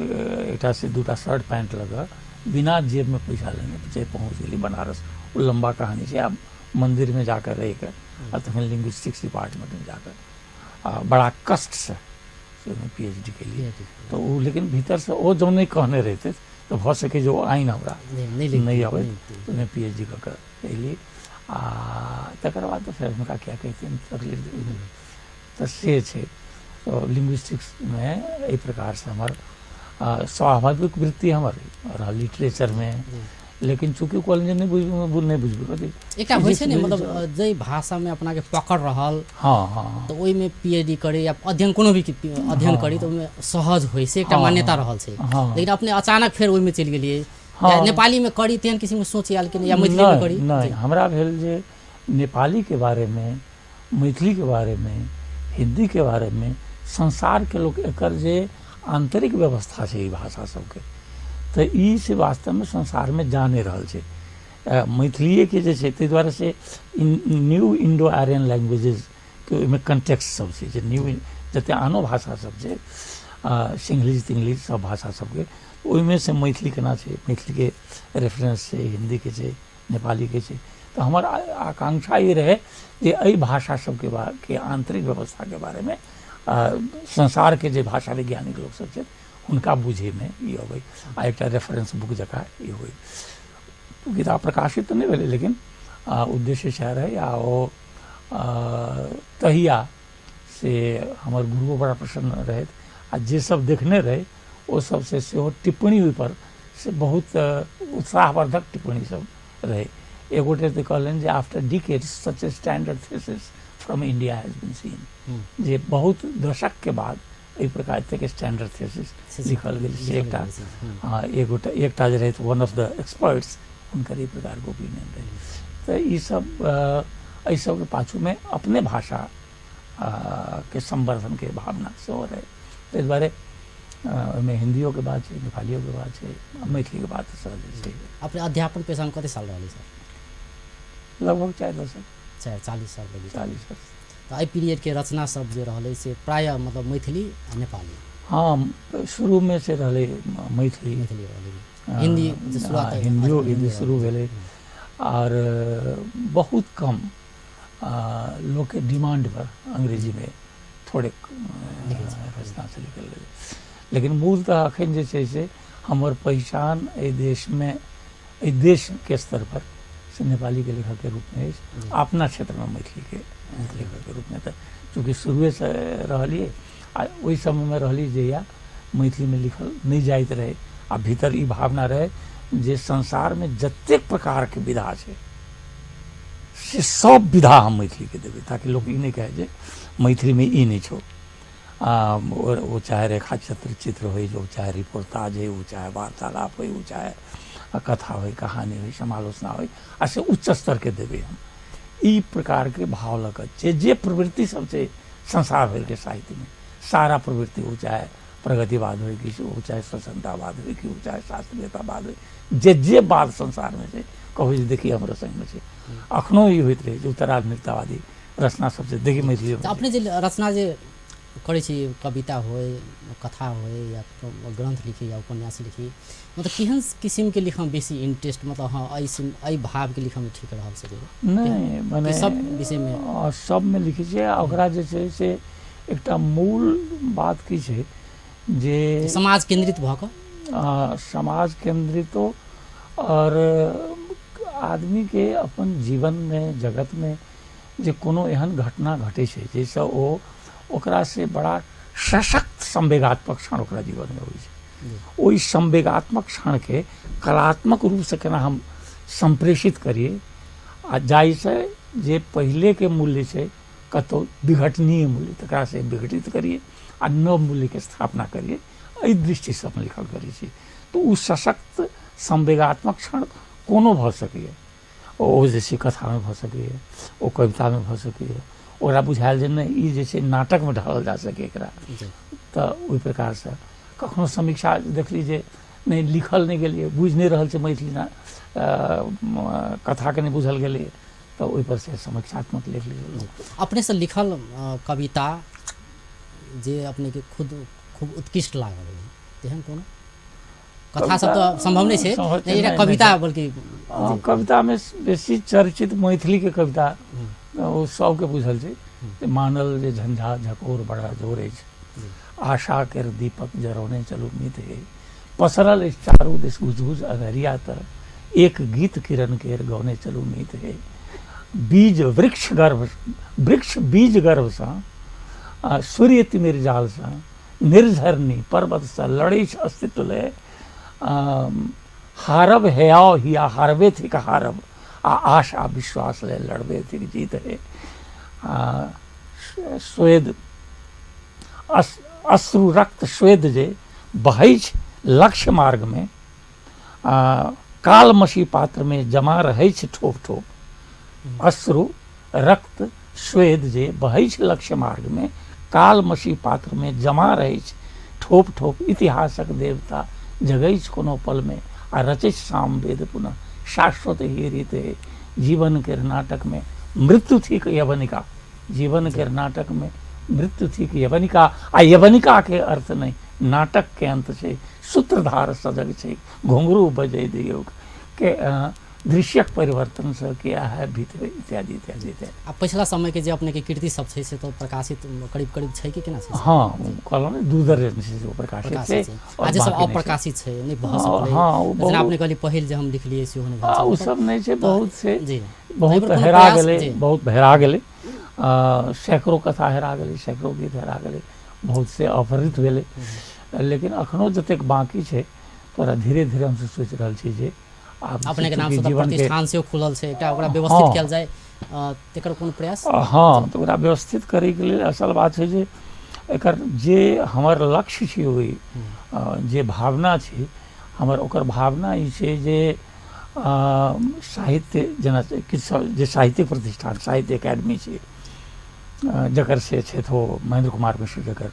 एकटा से दूटा शर्ट पैंट लऽ कऽ बिना जेबमे पैसा लेने जे पहुँच गेली बनारस। ओ लम्बा कहानी छै। आब मन्दिरमे जाकऽ रहिकऽ आ तखन लिंग्विस्टिक्स डिपार्टमेंटमे जाकऽ आ बड़ा कष्टसँ से ओहिमे पीएचडी केलियै। तऽ ओ लेकिन भीतरसँ ओ जँ नहि कहने रहितै तऽ भऽ सकै जे ओ आइन हमरा नहि अबैत। ओहिमे पीएचडी कऽ कऽ अयली आ तकर बाद तऽ फेर हुनका क्या कहितियनि, तकलीफ। तऽ से छै। तऽ लिंग्विस्टिक्समे एहि प्रकारसँ हमर स्वाभाविक वृत्ति हमर रहल लिटरेचरमे, लेकिन चूँकि कहलनि जे नहि बुझबै, नहि बुझबै। एकटा होइ छै ने, मतलब जाहि भाषामे अपनाके पकड़ रहल, हँ हँ तऽ ओहिमे पीएचडी करे या अध्ययन, कोनो भी अध्ययन करी तऽ ओहिमे सहज होइ से एकटा मान्यता रहल छै। लेकिन अपने अचानक फेर ओहिमे चलि गेलियै। नेपालीमे करी तेहन किसिमके सोच आयल कि नहि, या मैथिलीमे करी? नहि, हमरा भेल जे नेपालीके बारेमे, मैथिलीके बारेमे, हिन्दीके बारेमे संसारके लोक एकर जे आन्तरिक व्यवस्था छै ई भाषा सबके, तऽ ई से वास्तवमे संसारमे जाने रहल छै। मैथिलीएके जे छै, ताहि दुआरे से न्यू इंडो आर्यन लैंग्वेजेसके ओहिमे कंटेक्स्ट सब छै जे न्यू जते आनो भाषा सब छै, सिंहलीज तिंगलीज सब भाषा सबके, ओहिमे से मैथिली केना छै, मैथिलीके रेफरेंस छै, हिन्दीके छै, नेपालीके छै। तऽ हमर आकांक्षा ई रहै जे एहि भाषा सबके के आन्तरिक व्यवस्थाके बारेमे संसारके जे भाषा वैज्ञानिक लोक सब छथि हुनका बुझैमे ई अबै आ एकटा रेफरेंस बुक जकाँ ई होइ। किताब प्रकाशित तऽ नहि भेलै, लेकिन उद्देश्य सएह रहै। आ ओ तहिया से हमर गुरुओ बड़ा प्रसन्न रहथि आ जे सब देखने रहै ओ सबसे सेहो टिप्पणी ओहिपर से बहुत उत्साहवर्धक टिप्पणी सब रहै। एक गोटे तऽ कहलनि जे after decades such a standard thesis from India has been seen, जे बहुत दशकके बाद एहि प्रकार एतेक स्टैंडर्ड थीसिस लिखल गेल से एकटा, हँ, एक गोटा एकटा जे रहथि वन ऑफ the experts, हुनकर एहि प्रकारके ओपिनियन रहै। तऽ ईसब एहि सबके पाछूमे अपने भाषा के संवर्धनके भावना सेहो रहै। ताहि दुआरे ओहिमे हिन्दियोके बात छै, नेपालियोके बात छै, मैथिलीके बात तऽ सहजे छै। अपने अध्यापन पेशामे कते साल रहलै सर? लगभग 4 दशक। 40 साल लगी। 40 वर्ष। तऽ एहि पीरियडके रचना सब जे रहलै से प्रायः मतलब मैथिली आ नेपाली? हँ, शुरूमे से रहलै मैथिली। मैथिली रहलै, हिन्दी जे शुरुआत? हिन्दियो, हिन्दी शुरू भेलै आओर बहुत कम लोकके डिमांड पर अंग्रेजीमे थोड़े रचना से लिखल गेलै। लेकिन मूलतः अखन जे छै से हमर पहिचान एहि देशमे, एहि देशके स्तर पर से नेपालीके लेखकके रूपमे अछि, अपना क्षेत्रमे मैथिलीके लेखकके रूपमे। तऽ चूँकि शुरुएसँ रहलियै आ ओहि समयमे रहली जहिया मैथिलीमे लिखल नहि जाइत रहै आ भीतर ई भावना रहै जे संसारमे जतेक प्रकारके विधा छै से सब विधा हम मैथिलीके देबै, ताकि लोक ई नहि कहै जे मैथिलीमे ई नहि छौ। ओ चाहे रेखा चित्र चित्र होइ, ओ चाहे रिपोर्ताज होइ, ओ चाहे वार्तालाप होइ, ओ चाहे कथा होइ, कहानी होइ, समालोचना होइ, आ से उच्च स्तरके देबै हम। ई प्रकारके भाव लऽ कऽ जे जे प्रवृत्ति सब छै संसार भरिके साहित्यमे, सारा प्रवृत्ति, ओ चाहे प्रगतिवाद होइ कि ओ चाहे स्वच्छन्दतावाद होइ कि ओ चाहे शास्त्रीयतावाद होइ, जे जे बात संसारमे छै, कहू जे देखिए हमरो संगमे छै। अखनो ई होइत रहै जे उत्तराधुनिकतावादी रचना सब छै, देखी मैथिली। तऽ अपने जे रचना जे करै छी, कविता होइ, कथा होइ या ग्रन्थ लिखी या उपन्यास लिखी, मतलब केहन किसिमके लिखऽमे बेसी इंटरेस्ट, मतलब हँ, एहि एहि भावके लिखऽमे ठीक रहल से? नहि, मने सब विषयमे? सबमे लिखै छियै आ ओकरा जे छै से एकटा मूल बात की छै जे समाज केन्द्रित भऽ कऽ? समाज केन्द्रितो आओर आदमीके अपन जीवनमे, जगतमे जे कोनो एहन घटना घटै छै जाहिसँ ओ ओकरा से बड़ा सशक्त संवेगात्मक क्षण ओकरा जीवनमे होइ छै, ओहि संवेगात्मक क्षणके कलात्मक रूपसँ केना हम सम्प्रेषित करियै आ जाहिसँ जे पहिलेके मूल्य छै कतहु विघटनीय मूल्य तकरासँ विघटित करियै आ नव मूल्यके स्थापना करियै, एहि दृष्टिसँ हम लिखल करै छी। तऽ ओ सशक्त संवेगात्मक क्षण कोनो भऽ सकैए, ओ जे छै कथामे भऽ सकैए, ओ कवितामे भऽ सकैए, ओकरा बुझायल जे नहि ई जे छै नाटकमे ढालल जा सकैए एकरा, तऽ ओहि प्रकारसँ कखनो समीक्षा देखली जे नहि लिखल नहि गेलियै, बुझि नहि रहल छै मैथिली कथाके नहि बुझल गेलैए, तऽ ओहिपर से समीक्षात्मक लेख लिखल। अपनेसँ लिखल कविता जे अपनेके खुद खूब उत्कृष्ट लागल होइ तेहन कोनो कथा सब तऽ सम्भव नहि छै, एकटा कविता बल्कि कवितामे बेसी चर्चित मैथिलीके कविता ओ सबके बुझल छै, मानल जे झंझा झकोर बड़ा जोर अछि, आशा केर दीपक जरौने चलू मीत हे, पसरल अछि चारू दिस घुस अन्हरिया तर, एक गीत किरण केर गौने चलू मीत हे, बीज वृक्ष गर्भ वृक्ष बीज गर्भसँ सूर्य तिमिर जालसँ निर्झरनी पर्वतसँ लड़ै अस्तित्व ले, हारब हेयाओ हिया हारबे थिक हारब, आ आशा विश्वास ले लड़बे थिक जीत हे, स्वेद अश्रु रक्त स्वेद जे बहै लक्ष्य मार्गमे, कालमसी पात्रमे जमा रहै ठोप ठोप, अश्रु रक्त स्वेद जे बहै लक्ष्य मार्गमे, कालमसी पात्रमे जमा रहै ठोप ठोप, इतिहासक देवता जगै कोनो पलमे, आ रचै सामवेद पुनः शाश्वत ही रीत हे, जीवन केर नाटकमे मृत्यु थिक यवनिका, जीवन केर नाटकमे मृत्यु थिक यवनिका, आ यवनिका के अर्थ नहि नाटक के अंत छै, सूत्रधार सजग छै, घुंघरू बजै दियौ के दृश्यक परिवर्तन से किया है भीतर इत्यादि इत्यादि इत्यादि। आ पछिला समय के जे अपने के कृति सब छै से तो प्रकाशित करीब करीब छै कि केना छै? हाँ, कहलहुँ ने 2 दर्जन छै से प्रकाशित छै, आ जे सब अप्रकाशित छै नहि भऽ सकलै। हाँ, जेना अपने कहली पहिल जे हम लिखलियै सेहो नहि भऽ सकलै, ओ सब नहि छै, बहुत छै जी, बहुत हेरा गेलै, बहुत हेरा गेलै, सैकड़ों कथा हेरा गेलै, सैकड़ों गीत हेरा गेलै, बहुत से अपहृत भेलै, लेकिन अखनो जतेक बाँकी छै तोरा धीरे धीरे हमसब सोचि रहल छी जे अपने के नाम से प्रतिष्ठान सेहो खुलल छै, एकटा ओकरा व्यवस्थित कयल जाय, तेकर कोनो प्रयास? हाँ, तऽ ओकरा व्यवस्थित करैके लेल असल बात छै जे एकर जे हमर लक्ष्य छै, ओहि जे भावना छै हमर, ओकर भावना ई छै जे साहित्य जेना किछु जे साहित्यिक प्रतिष्ठान साहित्य एकेडमी छै, जकर से छथि ओ महेंद्र कुमार मिश्र जकर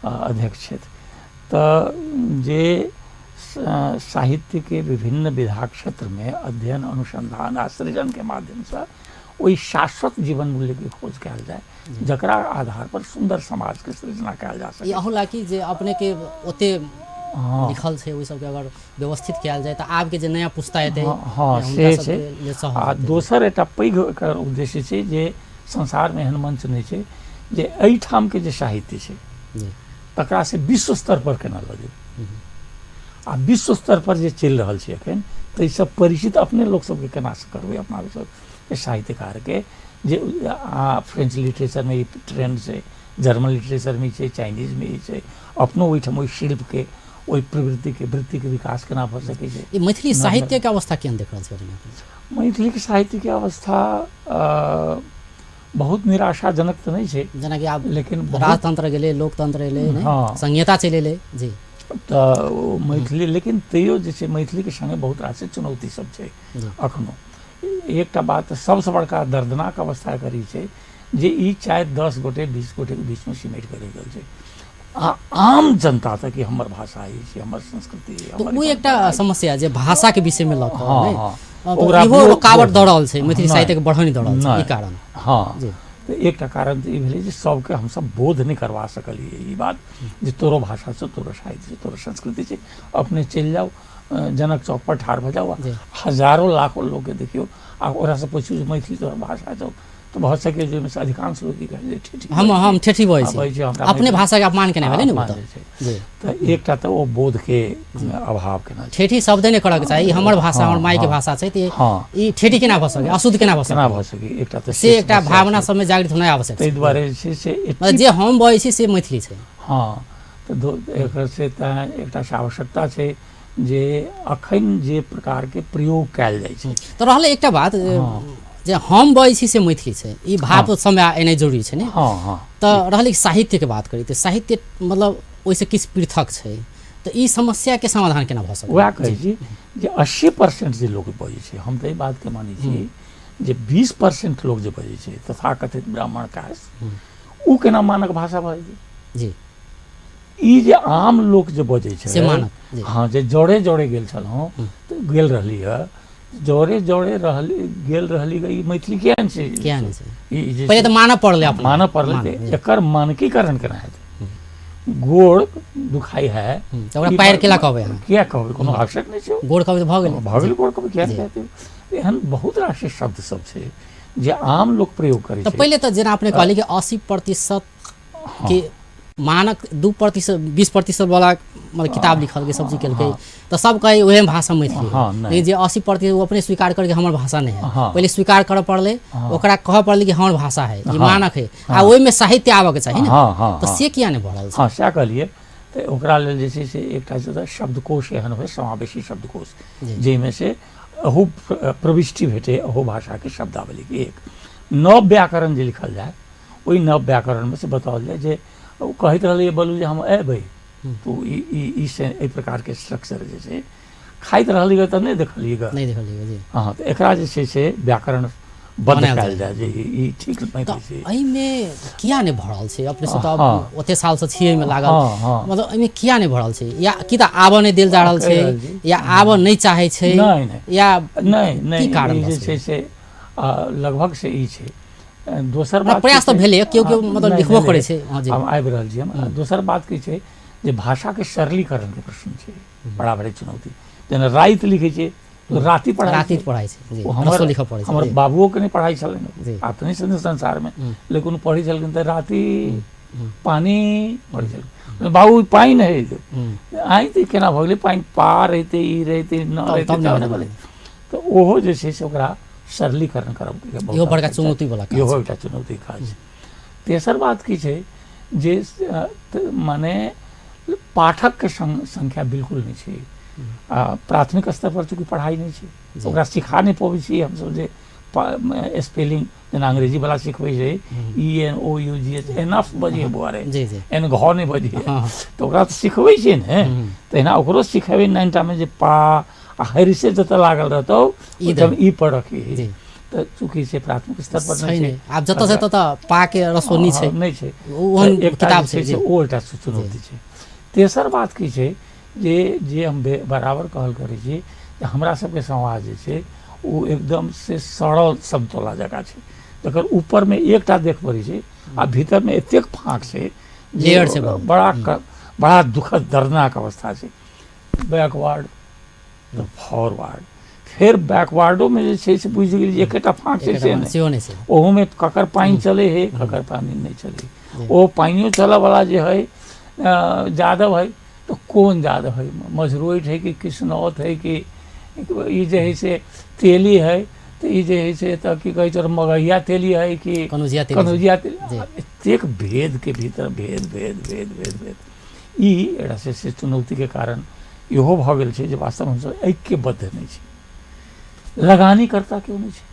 अध्यक्ष छथि, तऽ जे साहित्यके विभिन्न विधा क्षेत्रमे अध्ययन अनुसंधान आ सृजनके माध्यमसँ ओहि शाश्वत जीवन मूल्यके खोज कयल जाय, जकरा आधार पर सुन्दर समाजके सृजना कयल जा सकै। अहू लागी जे अपनेके ओते लिखल छै ओहि सबके अगर व्यवस्थित कयल जाय तऽ आबके जे नया पुस्ता एतै, हाँ से छै। आ दोसर एकटा पैघ एकर उद्देश्य छै जे संसारमे एहन मंच नहि छै जे एहिठामके जे साहित्य छै तकरा से विश्व स्तर पर केना लऽ जेबै, आ विश्व स्तर पर जे चलि रहल छै एखन ताहिसँ परिचित अपने लोक सबके केना करबै, अपना सबके साहित्यकारके जे फ्रेंच लिटरेचरमे ई ट्रेंड छै, जर्मन लिटरेचरमे ई छै, चाइनीजमे ई छै, अपनो ओहिठाम ओहि शिल्पके ओहि प्रवृत्तिके वृत्तिके विकास केना भऽ सकै छै। ई मैथिली साहित्यके अवस्था केहन देख रहल छै? मैथिलीके साहित्यके अवस्था बहुत निराशाजनक तऽ नहि छै, जेनाकि आब लेकिन राजतंत्र गेलै, लोकतंत्र एलै, संहिता चलि एलै जी, तऽ मैथिली लेकिन तैयो जे छै मैथिलीके सङ्गे बहुत रास चुनौती सब छै अखनो। एकटा बात सबसँ बड़का दर्दनाक अवस्था एकर ई छै जे ई 4-10 गोटे 20 गोटेके बीचमे सिमटि कऽ रहि गेल छै, आ आम जनता तक कि हमर भाषा अछि, हमर संस्कृति, ओ एकटा समस्या जे भाषाके विषयमे लऽ कऽ ओकरा इहो रुकावट दऽ रहल छै, मैथिली साहित्यके बढ़ऽ नहि दऽ रहल छै ई कारण। हाँ, तऽ एकटा कारण तऽ ई भेलै जे सबके हमसब बोध नहि करबा सकलियै ई बात जे तोरो भाषा छौ, तोरो साहित्य छौ, तोरो संस्कृति छै, अपने चलि जाउ जनक चौक पर ठाढ़ भऽ जाउ, हजारों लाखों लोकके देखियौ आ ओकरासँ पुछियौ जे मैथिली तोहर भाषा छौ, तऽ भऽ सकै जे ओहिमे अधिकांश लोक ई कहै जे ठेठी हम ठेठी बजै छी, अपने भाषाके अपमान केनाइ भेलै ने। तऽ एकटा तऽ ओ बोधके अभाव केना, ठेठी शब्दे नहि करऽके चाही, हमर भाषा हमर मायके भाषा छै, तऽ ई ठेठी केना भऽ सकै, अशुद्ध केना भऽ सकै, केना भऽ सकै, एकटा तऽ से एकटा भावना सबमे जागृत होनाइ आवश्यक। ताहि दुआरे जे छै से जे हम बजै छी से मैथिली छै। हाँ, तऽ एकर से तऽ एकटा आवश्यकता छै जे अखन जे प्रकारके प्रयोग कयल जाइ छै। तऽ रहलै एकटा बात, जे हम बजै छी से मैथिली छै, ई भाव समय एनाइ जरूरी छै ने। हँ हँ। तऽ रहलै साहित्यके बात करी तऽ साहित्य मतलब ओहिसँ किछु पृथक छै, तऽ ई समस्याके समाधान केना भऽ सकैए? वएह कहै छी जे 80% जे लोक बजै छै, हम तऽ एहि बातके मानै छी जे 20% लोक जे बजै छै तथाकथित ब्राह्मण कास्ट, ओ केना मानक भाषा भऽ जेतै? जी। ई जे आम लोक जे बजै छै से मानक, जी। हँ, जे जड़े जड़े गेल छलहुँ तऽ गेल रहली हँ, जड़े जड़े रहली गेल रहली, ई मैथिली किया नहि छै? किया नहि छै? ई जे पहिले तऽ मानऽ पड़लै अपना, मानऽ पड़लै। मानऽ, एकर मानकीकरण केना हेतै? गोड़ दुखाइ है तऽ ओकरा पैर केला कहबै अहाँ? किया कहबै? कोनो आवश्यक नहि छै। गोड़ कहबै तऽ भऽ गेलै। भऽ गेल, गोड़ कहबै किया नहि कहतै? एहन बहुत रास शब्द सब छै जे आम लोक प्रयोग करै तऽ छै। पहिले तऽ जेना अपने कहलियै कि 80% के मानक 2% 20% वाला मतलब किताब लिखलकै, सब चीज केलकै, तऽ सब कहै उएह भाषा मैथिली है। हँ, नहि। लेकिन जे 80% ओ अपने स्वीकार करके हमर भाषा नहि है, हँ। पहिले स्वीकार करऽ पड़लै, ओकरा कहऽ पड़लै कि हमर भाषा है, ई हँ। मानक है, आ ओहिमे साहित्य आबऽके चाही ने। हँ हँ। तऽ हँ। से किया नहि भऽ रहल छै? हँ, सएह कहलियै। तऽ ओकरा लेल जे छै से एकटा जे शब्दकोश एहन होइ, समावेशी शब्दकोश, जाहिमे से अहू प्रविष्टि भेटै, अहू भाषाके शब्दावलीके। एक नव व्याकरण जे लिखल जाय, ओहि नव व्याकरणमे से बताओल जाय जे ओ कहैत रहलै बोलू जे हम अयबै तऽ ई ई ई से एहि प्रकारके स्ट्रक्चर जे छै, खाइत रहलियै तऽ नहि देखलियै ग। नहि देखलियै जी। हँ, तऽ एकरा जे छै से व्याकरण बद्ध बनायल कयल जाय जे ई ई ठीक तऽ मैथिली छै। एहिमे किया नहि भऽ रहल छै? अपने से तऽ हँ। ओते सालसँ छियै एहिमे लागल, हँ हँ। मतलब एहिमे किया नहि भऽ रहल छै? या की तऽ आबऽ नहि देल जा रहल कहि छै रहल छी। या आबऽ नहि चाहै छै? नहि नहि। या नहि की नहि, कारण ई भऽ जे सकैए? छै से लगभग से ई छै। दोसर ओना बात प्रयास की तऽ छै? भेलै, केओ केओ हँ, मतलब नहि लिखबो भेलै। करै छै। हँ जी। हम आबि रहल छी हम। दोसर बात की छै जे भाषाके सरलीकरणके प्रश्न छै, बड़ा बड़ी चुनौती। जेना राति लिखै छै तऽ राति पढ़ाइ राति छै। पढ़ाइ छै जी, ओ हमर रसो लिखऽ पड़ै छै हमर जी। बाबुओके नहि पढ़ाइ छलनि, जी। आब तऽ नहि छथिन संसारमे, लेकिन ओ पढ़ै छलखिन तऽ राति पानि पढ़ै छलखिन। बाबू पानि हइ, आइ तऽ केना भऽ गेलै पानि? पा रहितै, ई रहितै, न तब रहितै तब तब नहि ने भेलै। भेलै। तऽ ओहो जे छै से ओकरा सरलीकरण करब बहुत इहो बड़का आवश्यक छै। चुनौती वाला काज इहो छै। एकटा चुनौती काज छै। तेसर बात की छै जे माने पाठकके संख्या बिल्कुल नहि छै। आ प्राथमिक स्तर पर चूँकि पढ़ाइ नहि छै, जी। ओकरा सिखा नहि पबै छियै हमसभ जे स्पेलिंग जेना अंग्रेजी वाला सिखबै छै, E N O U G H enough बजियै बौआ रे, जी जी। एन घ नहि बजियै, हँ। तऽ ओकरा तऽ सिखबै छियै ने। तहिना ओकरो सिखेबै 9टामे जे पा आ हरिसे जतऽ लागल रहतौ ई ओहिठाम ई पर रखी। जी। तऽ चूँकि से प्राथमिक स्तर पर छै नहि नहि छै, आब जतऽ से ततऽ पाके रसोनी छै। हँ, नहि छै। ओहन तऽ एकटा किताब जे छै छै से जी। ओ एकटा चुनौती छै। तेसर बात की छै जे जे हम बराबर कहल करै छी जे हमरा सबके समाज जे छै ओ एकदम से सड़ल समतोला जकाँ छै, जकर ऊपरमे एकटा देख पड़ै छै आ भीतरमे एतेक फाँक छै जे लेयर छै बहुत। बड़ा बड़ा दुखद दर्दनाक अवस्था छै। बैकवर्ड तऽ फॉरवर्ड, फेर बैकवर्डोमे जे छै से बुझि गेलियै जे एकेटा फाँक छै एकेटा से मान नहि, सेहो नहि छै। ओहूमे ककर पानि चलै है, ककर पानि नहि चलै। ओ पानियो चलऽवला जे है यादव है, तऽ कोन यादव है? मझरोइट है कि कृष्णौत है कि ई जे है से तेली है? तऽ ई जे है से तऽ की कहै छै, मगहिया तेली है कि कनौजिया तेली छै। कनौजिया तेली? जी। एतेक भेदके भीतर भेद भेद भेद भेद भेद। ई एकटा से चुनौतीके कारण इहो भऽ गेल छै जे वास्तवमे हमसभ ऐक्यबद्ध नहि छी, लगानी करता केओ नहि छै।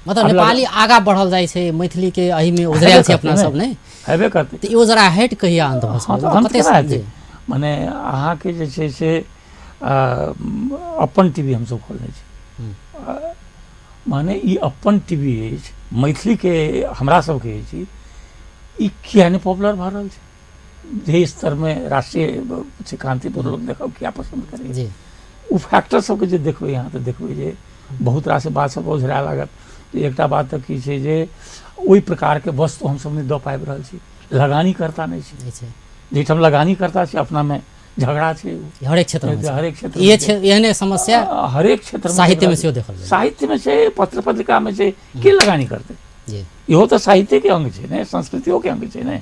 मतलब आब नेपाली आगा बढ़ल जाइ छै, मैथिली के एहिमे ओझरायल छै अपना सब नहि हेबे करतै। तऽ ई ओझरा हटि कहिया अन्त भऽ हँ, सकैए? तऽ मतलब अन्त कते केना हेतै? जी। मने अहाँके जे छै से अपन टीवी हमसभ खोलने छी, माने ई अपन टीवी अछि मैथिलीके, हमरा सबके अछि। ई किया नहि पॉपुलर भऽ रहल छै? जाहि स्तरमे राष्ट्रीय छै कान्तिपुर लोक देखब किया पसन्द करैए? जी। ओ फैक्टर सबके जे देखबै अहाँ तऽ देखबै जे बहुत रास बात सब ओझराए लागत। एकटा बात तऽ की छै जे ओहि प्रकारके वस्तु हमसब नहि दऽ पाबि रहल छी, लगानी करता नहि छै। नहि छै। जाहिठाम लगानी करता छै अपनामे झगड़ा छै। हरेक क्षेत्रमे छै। हरेक क्षेत्रमे इहे छै। छै, एहने समस्या हरेक क्षेत्रमे साहित्यमे झगड़ा सेहो देखल गेल। साहित्यमे छै, पत्र पत्रिकामे छै, के लगानी करतै? जी। इहो तऽ साहित्यके अंग छै ने, संस्कृतियोके अंग छै ने,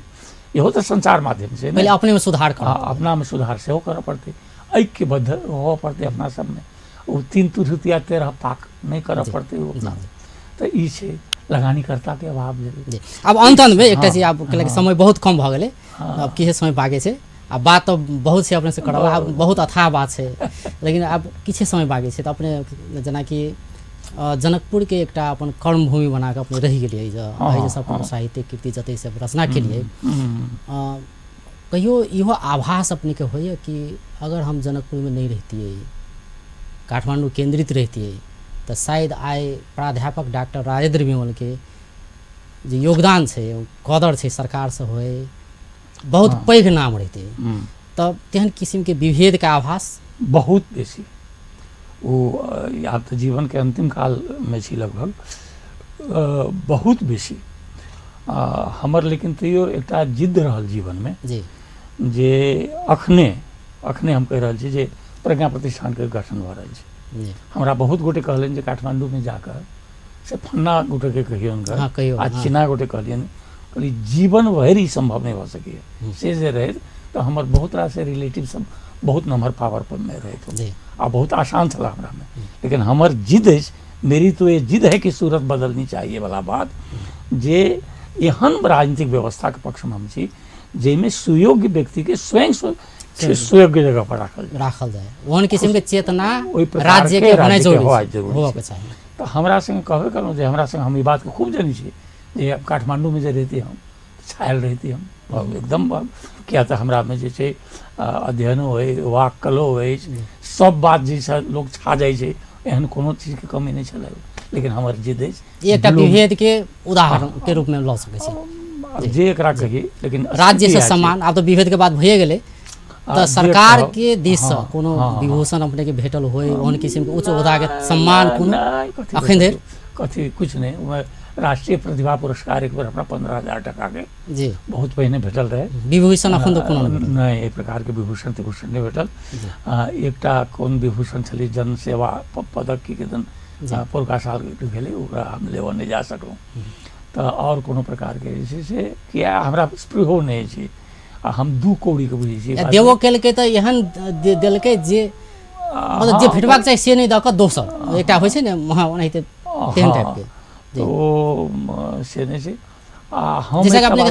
इहो तऽ संचार माध्यम छै ने। पहिले अपनेमे सुधार करऽ हँ, अपनामे सुधार सेहो करऽ पड़तै, ऐक्यबद्ध होबऽ पड़तै अपना सबमे, ओ 3 तिरहुतिया 13 पाक नहि करऽ पड़तै ओ अपना। तऽ ई छै लगानीकर्ताके अभाव भेलै। जी। आब अन्त अन्तमे एकटा हँ, चीज, आब कैलाकि हँ। समय बहुत कम भऽ गेलै, हँ। आब किछु समय बाकी छै, आ बात तऽ बहुत छै अपने से करब, आब बहुत अथाह बात छै, लेकिन आब किछु समय बाकी छै। तऽ अपने जेनाकि जनकपुरके एकटा अपन कर्मभूमि बना कऽ अपने रहि गेलियै जे एहि जे अपन साहित्यिक कृति जते सब रचना केलियै। कहियो इहो आभास अपनेके होइए कि अगर हम जनकपुरमे नहि रहितियै, काठमाण्डू केन्द्रित रहितियै, तऽ शायद आइ प्राध्यापक डॉक्टर राजेन्द्र विमलके जे योगदान छै, कदर छै सरकारसँ होइ, बहुत पैघ नाम रहितै, तऽ तेहन किसिमके विभेदके आभास बहुत बेसी। ओ आब तऽ जीवनके अन्तिम कालमे छी लगभग, बहुत बेसी हमर। लेकिन तैयो एकटा जिद्द रहल जीवनमे जे अखने अखने हम कहि रहल छी जे प्रज्ञा प्रतिष्ठानके गठन भऽ रहल छै। हमरा बहुत गोटे कहलनि जे काठमाण्डूमे जाकऽ से फन्ना गोटेके कहियौन आ चिन्ना गोटे कहलियनि, कहली जीवन भरि ई सम्भव नहि भऽ सकैए। से जे रहै तऽ हमर बहुत रास रिलेटिव सब बहुत नम्हर पावर पर मे रहैत आ बहुत आसान छल हमरामे, लेकिन हमर जिद अछि, मेरी तो ये जिद है कि सूरत बदलनी चाहिए वाला बात, जे एहन राजनीतिक व्यवस्थाके पक्षमे हम छी जाहिमे सुयोग्य व्यक्तिके स्वयं सुयोग्य जगह पर राखल जाय, ओहन किसिमके चेतना ओहि राज्यके होनाइ जरूरी छै। तऽ हमरा संगे कहबे केलहुँ जे हमरा संगे हम ई बातके खूब जनै छी जे काठमाण्डूमे जे रहिती हम छायल रहिती हम एकदम, किया तऽ हमरामे जे छै अध्ययनो होइ, वाक कलो अछि, सब बात जाहिसँ लोक छा जाइ छै, एहन कोनो चीजके कमी नहि छलै, लेकिन हमर जिद अछि। एकटा विभेदके उदाहरणके रूपमे लऽ सकै छी जे एकरा कही, लेकिन राज्यसँ सम्मान आब तऽ विभेदके बाद भइए गेलै, तऽ सरकारके दिससँ कोनो विभूषण अपनेके भेटल होइ, ओहन किसिमके उच्च ओहदाके सम्मान कोनो अखन धरि कथी किछु नहि। ओहिमे राष्ट्रीय प्रतिभा पुरस्कार एक बेर हमरा 15,000 टकाके जी बहुत पहिने भेटल रहै। विभूषण अखन तऽ कोनो नहि, एहि प्रकारके विभूषण तिभूषण नहि भेटल। एकटा कोन विभूषण छलै, जन सेवा पदक की किदन पुरका साल भेलै, ओकरा हम लेबऽ नहि जा सकलहुँ। तऽ आओर कोनो प्रकारके जे छै से किया हमरा स्पृहो नहि छै आ हम 2 कौड़ीके बुझै छियै। देबो केलकै तऽ एहन देलकै जे मतलब जे भेटबाक चाही से नहि दऽ कऽ दोसर एकटा होइ छै ने महा ओनाहिते तेहन टाइपके, तऽ ओ से नहि छै। आ हम जैसे अपने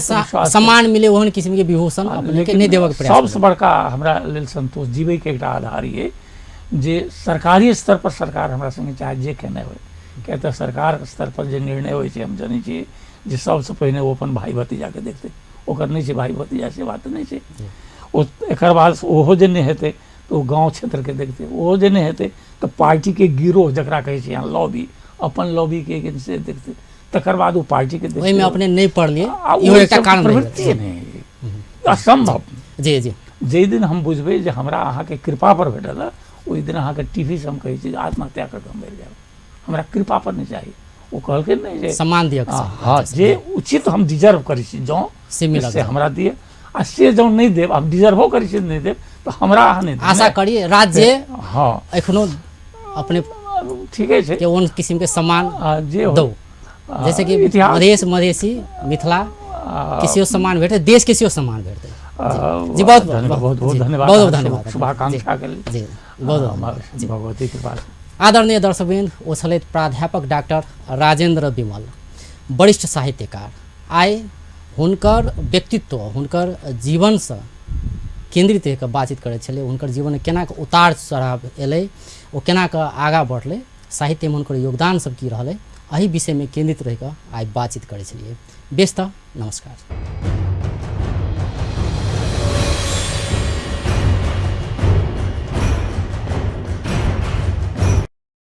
सम्मान मिले ओहन किसिमके विभूषण अपनेके नहि देबऽके प्रयास। सबसँ बड़का हमरा लेल संतोष जीवैके एकटा आधार ये जे सरकारी स्तर पर सरकार हमरा संगे चाहे जे केने होइ, किया तऽ सरकार स्तर पर जे निर्णय होइ छै हम जनै छियै जे सबसँ पहिने ओ अपन भाइ भतीजाके देखतै, ओकर नहि छै भाइ भतीजा से बात नहि छै। ओ एकर बाद ओहो जे नहि हेतै तऽ ओ गाँव क्षेत्रके देखतै, ओहो जे नहि हेतै तऽ पार्टीके गिरोह जकरा कहै छै यहाँ लॉबी, अपन लॉबीके से देखतै, तकर बाद ओ पार्टीके देखतै। ओहिमे अपने नहि पढ़लियै, इहो एकटा कारण प्रवृत्ति नहि, असम्भव। जी जी जाहि दिन हम बुझबै जे हमरा अहाँके कृपा पर भेटल है, ओहि दिन अहाँके टीवी से हम कहै छी आत्महत्या कऽ कऽ मरि जायब, हमरा कृपा पर नहि चाही। ओ कहलकै नहि जे सम्मान दिअ, हँ जे उचित हम डिजर्व करै छी जँ से हमरा दिअ, आ से जँ नहि देब, हम डिजर्वो करै छी नहि देब तऽ हमरा अहाँ नहि। आशा करी राज्य हँ एखनो अपने ठीके छै कि ओहन किसिमके सम्मान जे दौ, जैसे कि मधेश मधेसी मिथिला के सेहो सम्मान भेटतै, देश के सेहो सम्मान भेटतै। जी बहुत बहुत बहुत धन्यवाद, बहुत धन्यवाद, शुभाकांक्षा के लेल जी बहुत बहुत भगवती कृपा। आदरणीय दर्शकवृन्द, ओ छलथि प्राध्यापक डॉक्टर राजेंद्र विमल, वरिष्ठ साहित्यकार। आइ हुनकर व्यक्तित्व, हुनकर जीवनसँ केन्द्रित होइके बातचीत करै छलै, हुनकर जीवन केना कऽ उतार चढ़ाव एलै, ओ केना कऽ आगाँ बढ़लै, साहित्यमे हुनकर योगदान सब की रहलै, एहि विषयमे केन्द्रित रहिकऽ आइ बातचीत करै छलियै। बेस तऽ नमस्कार।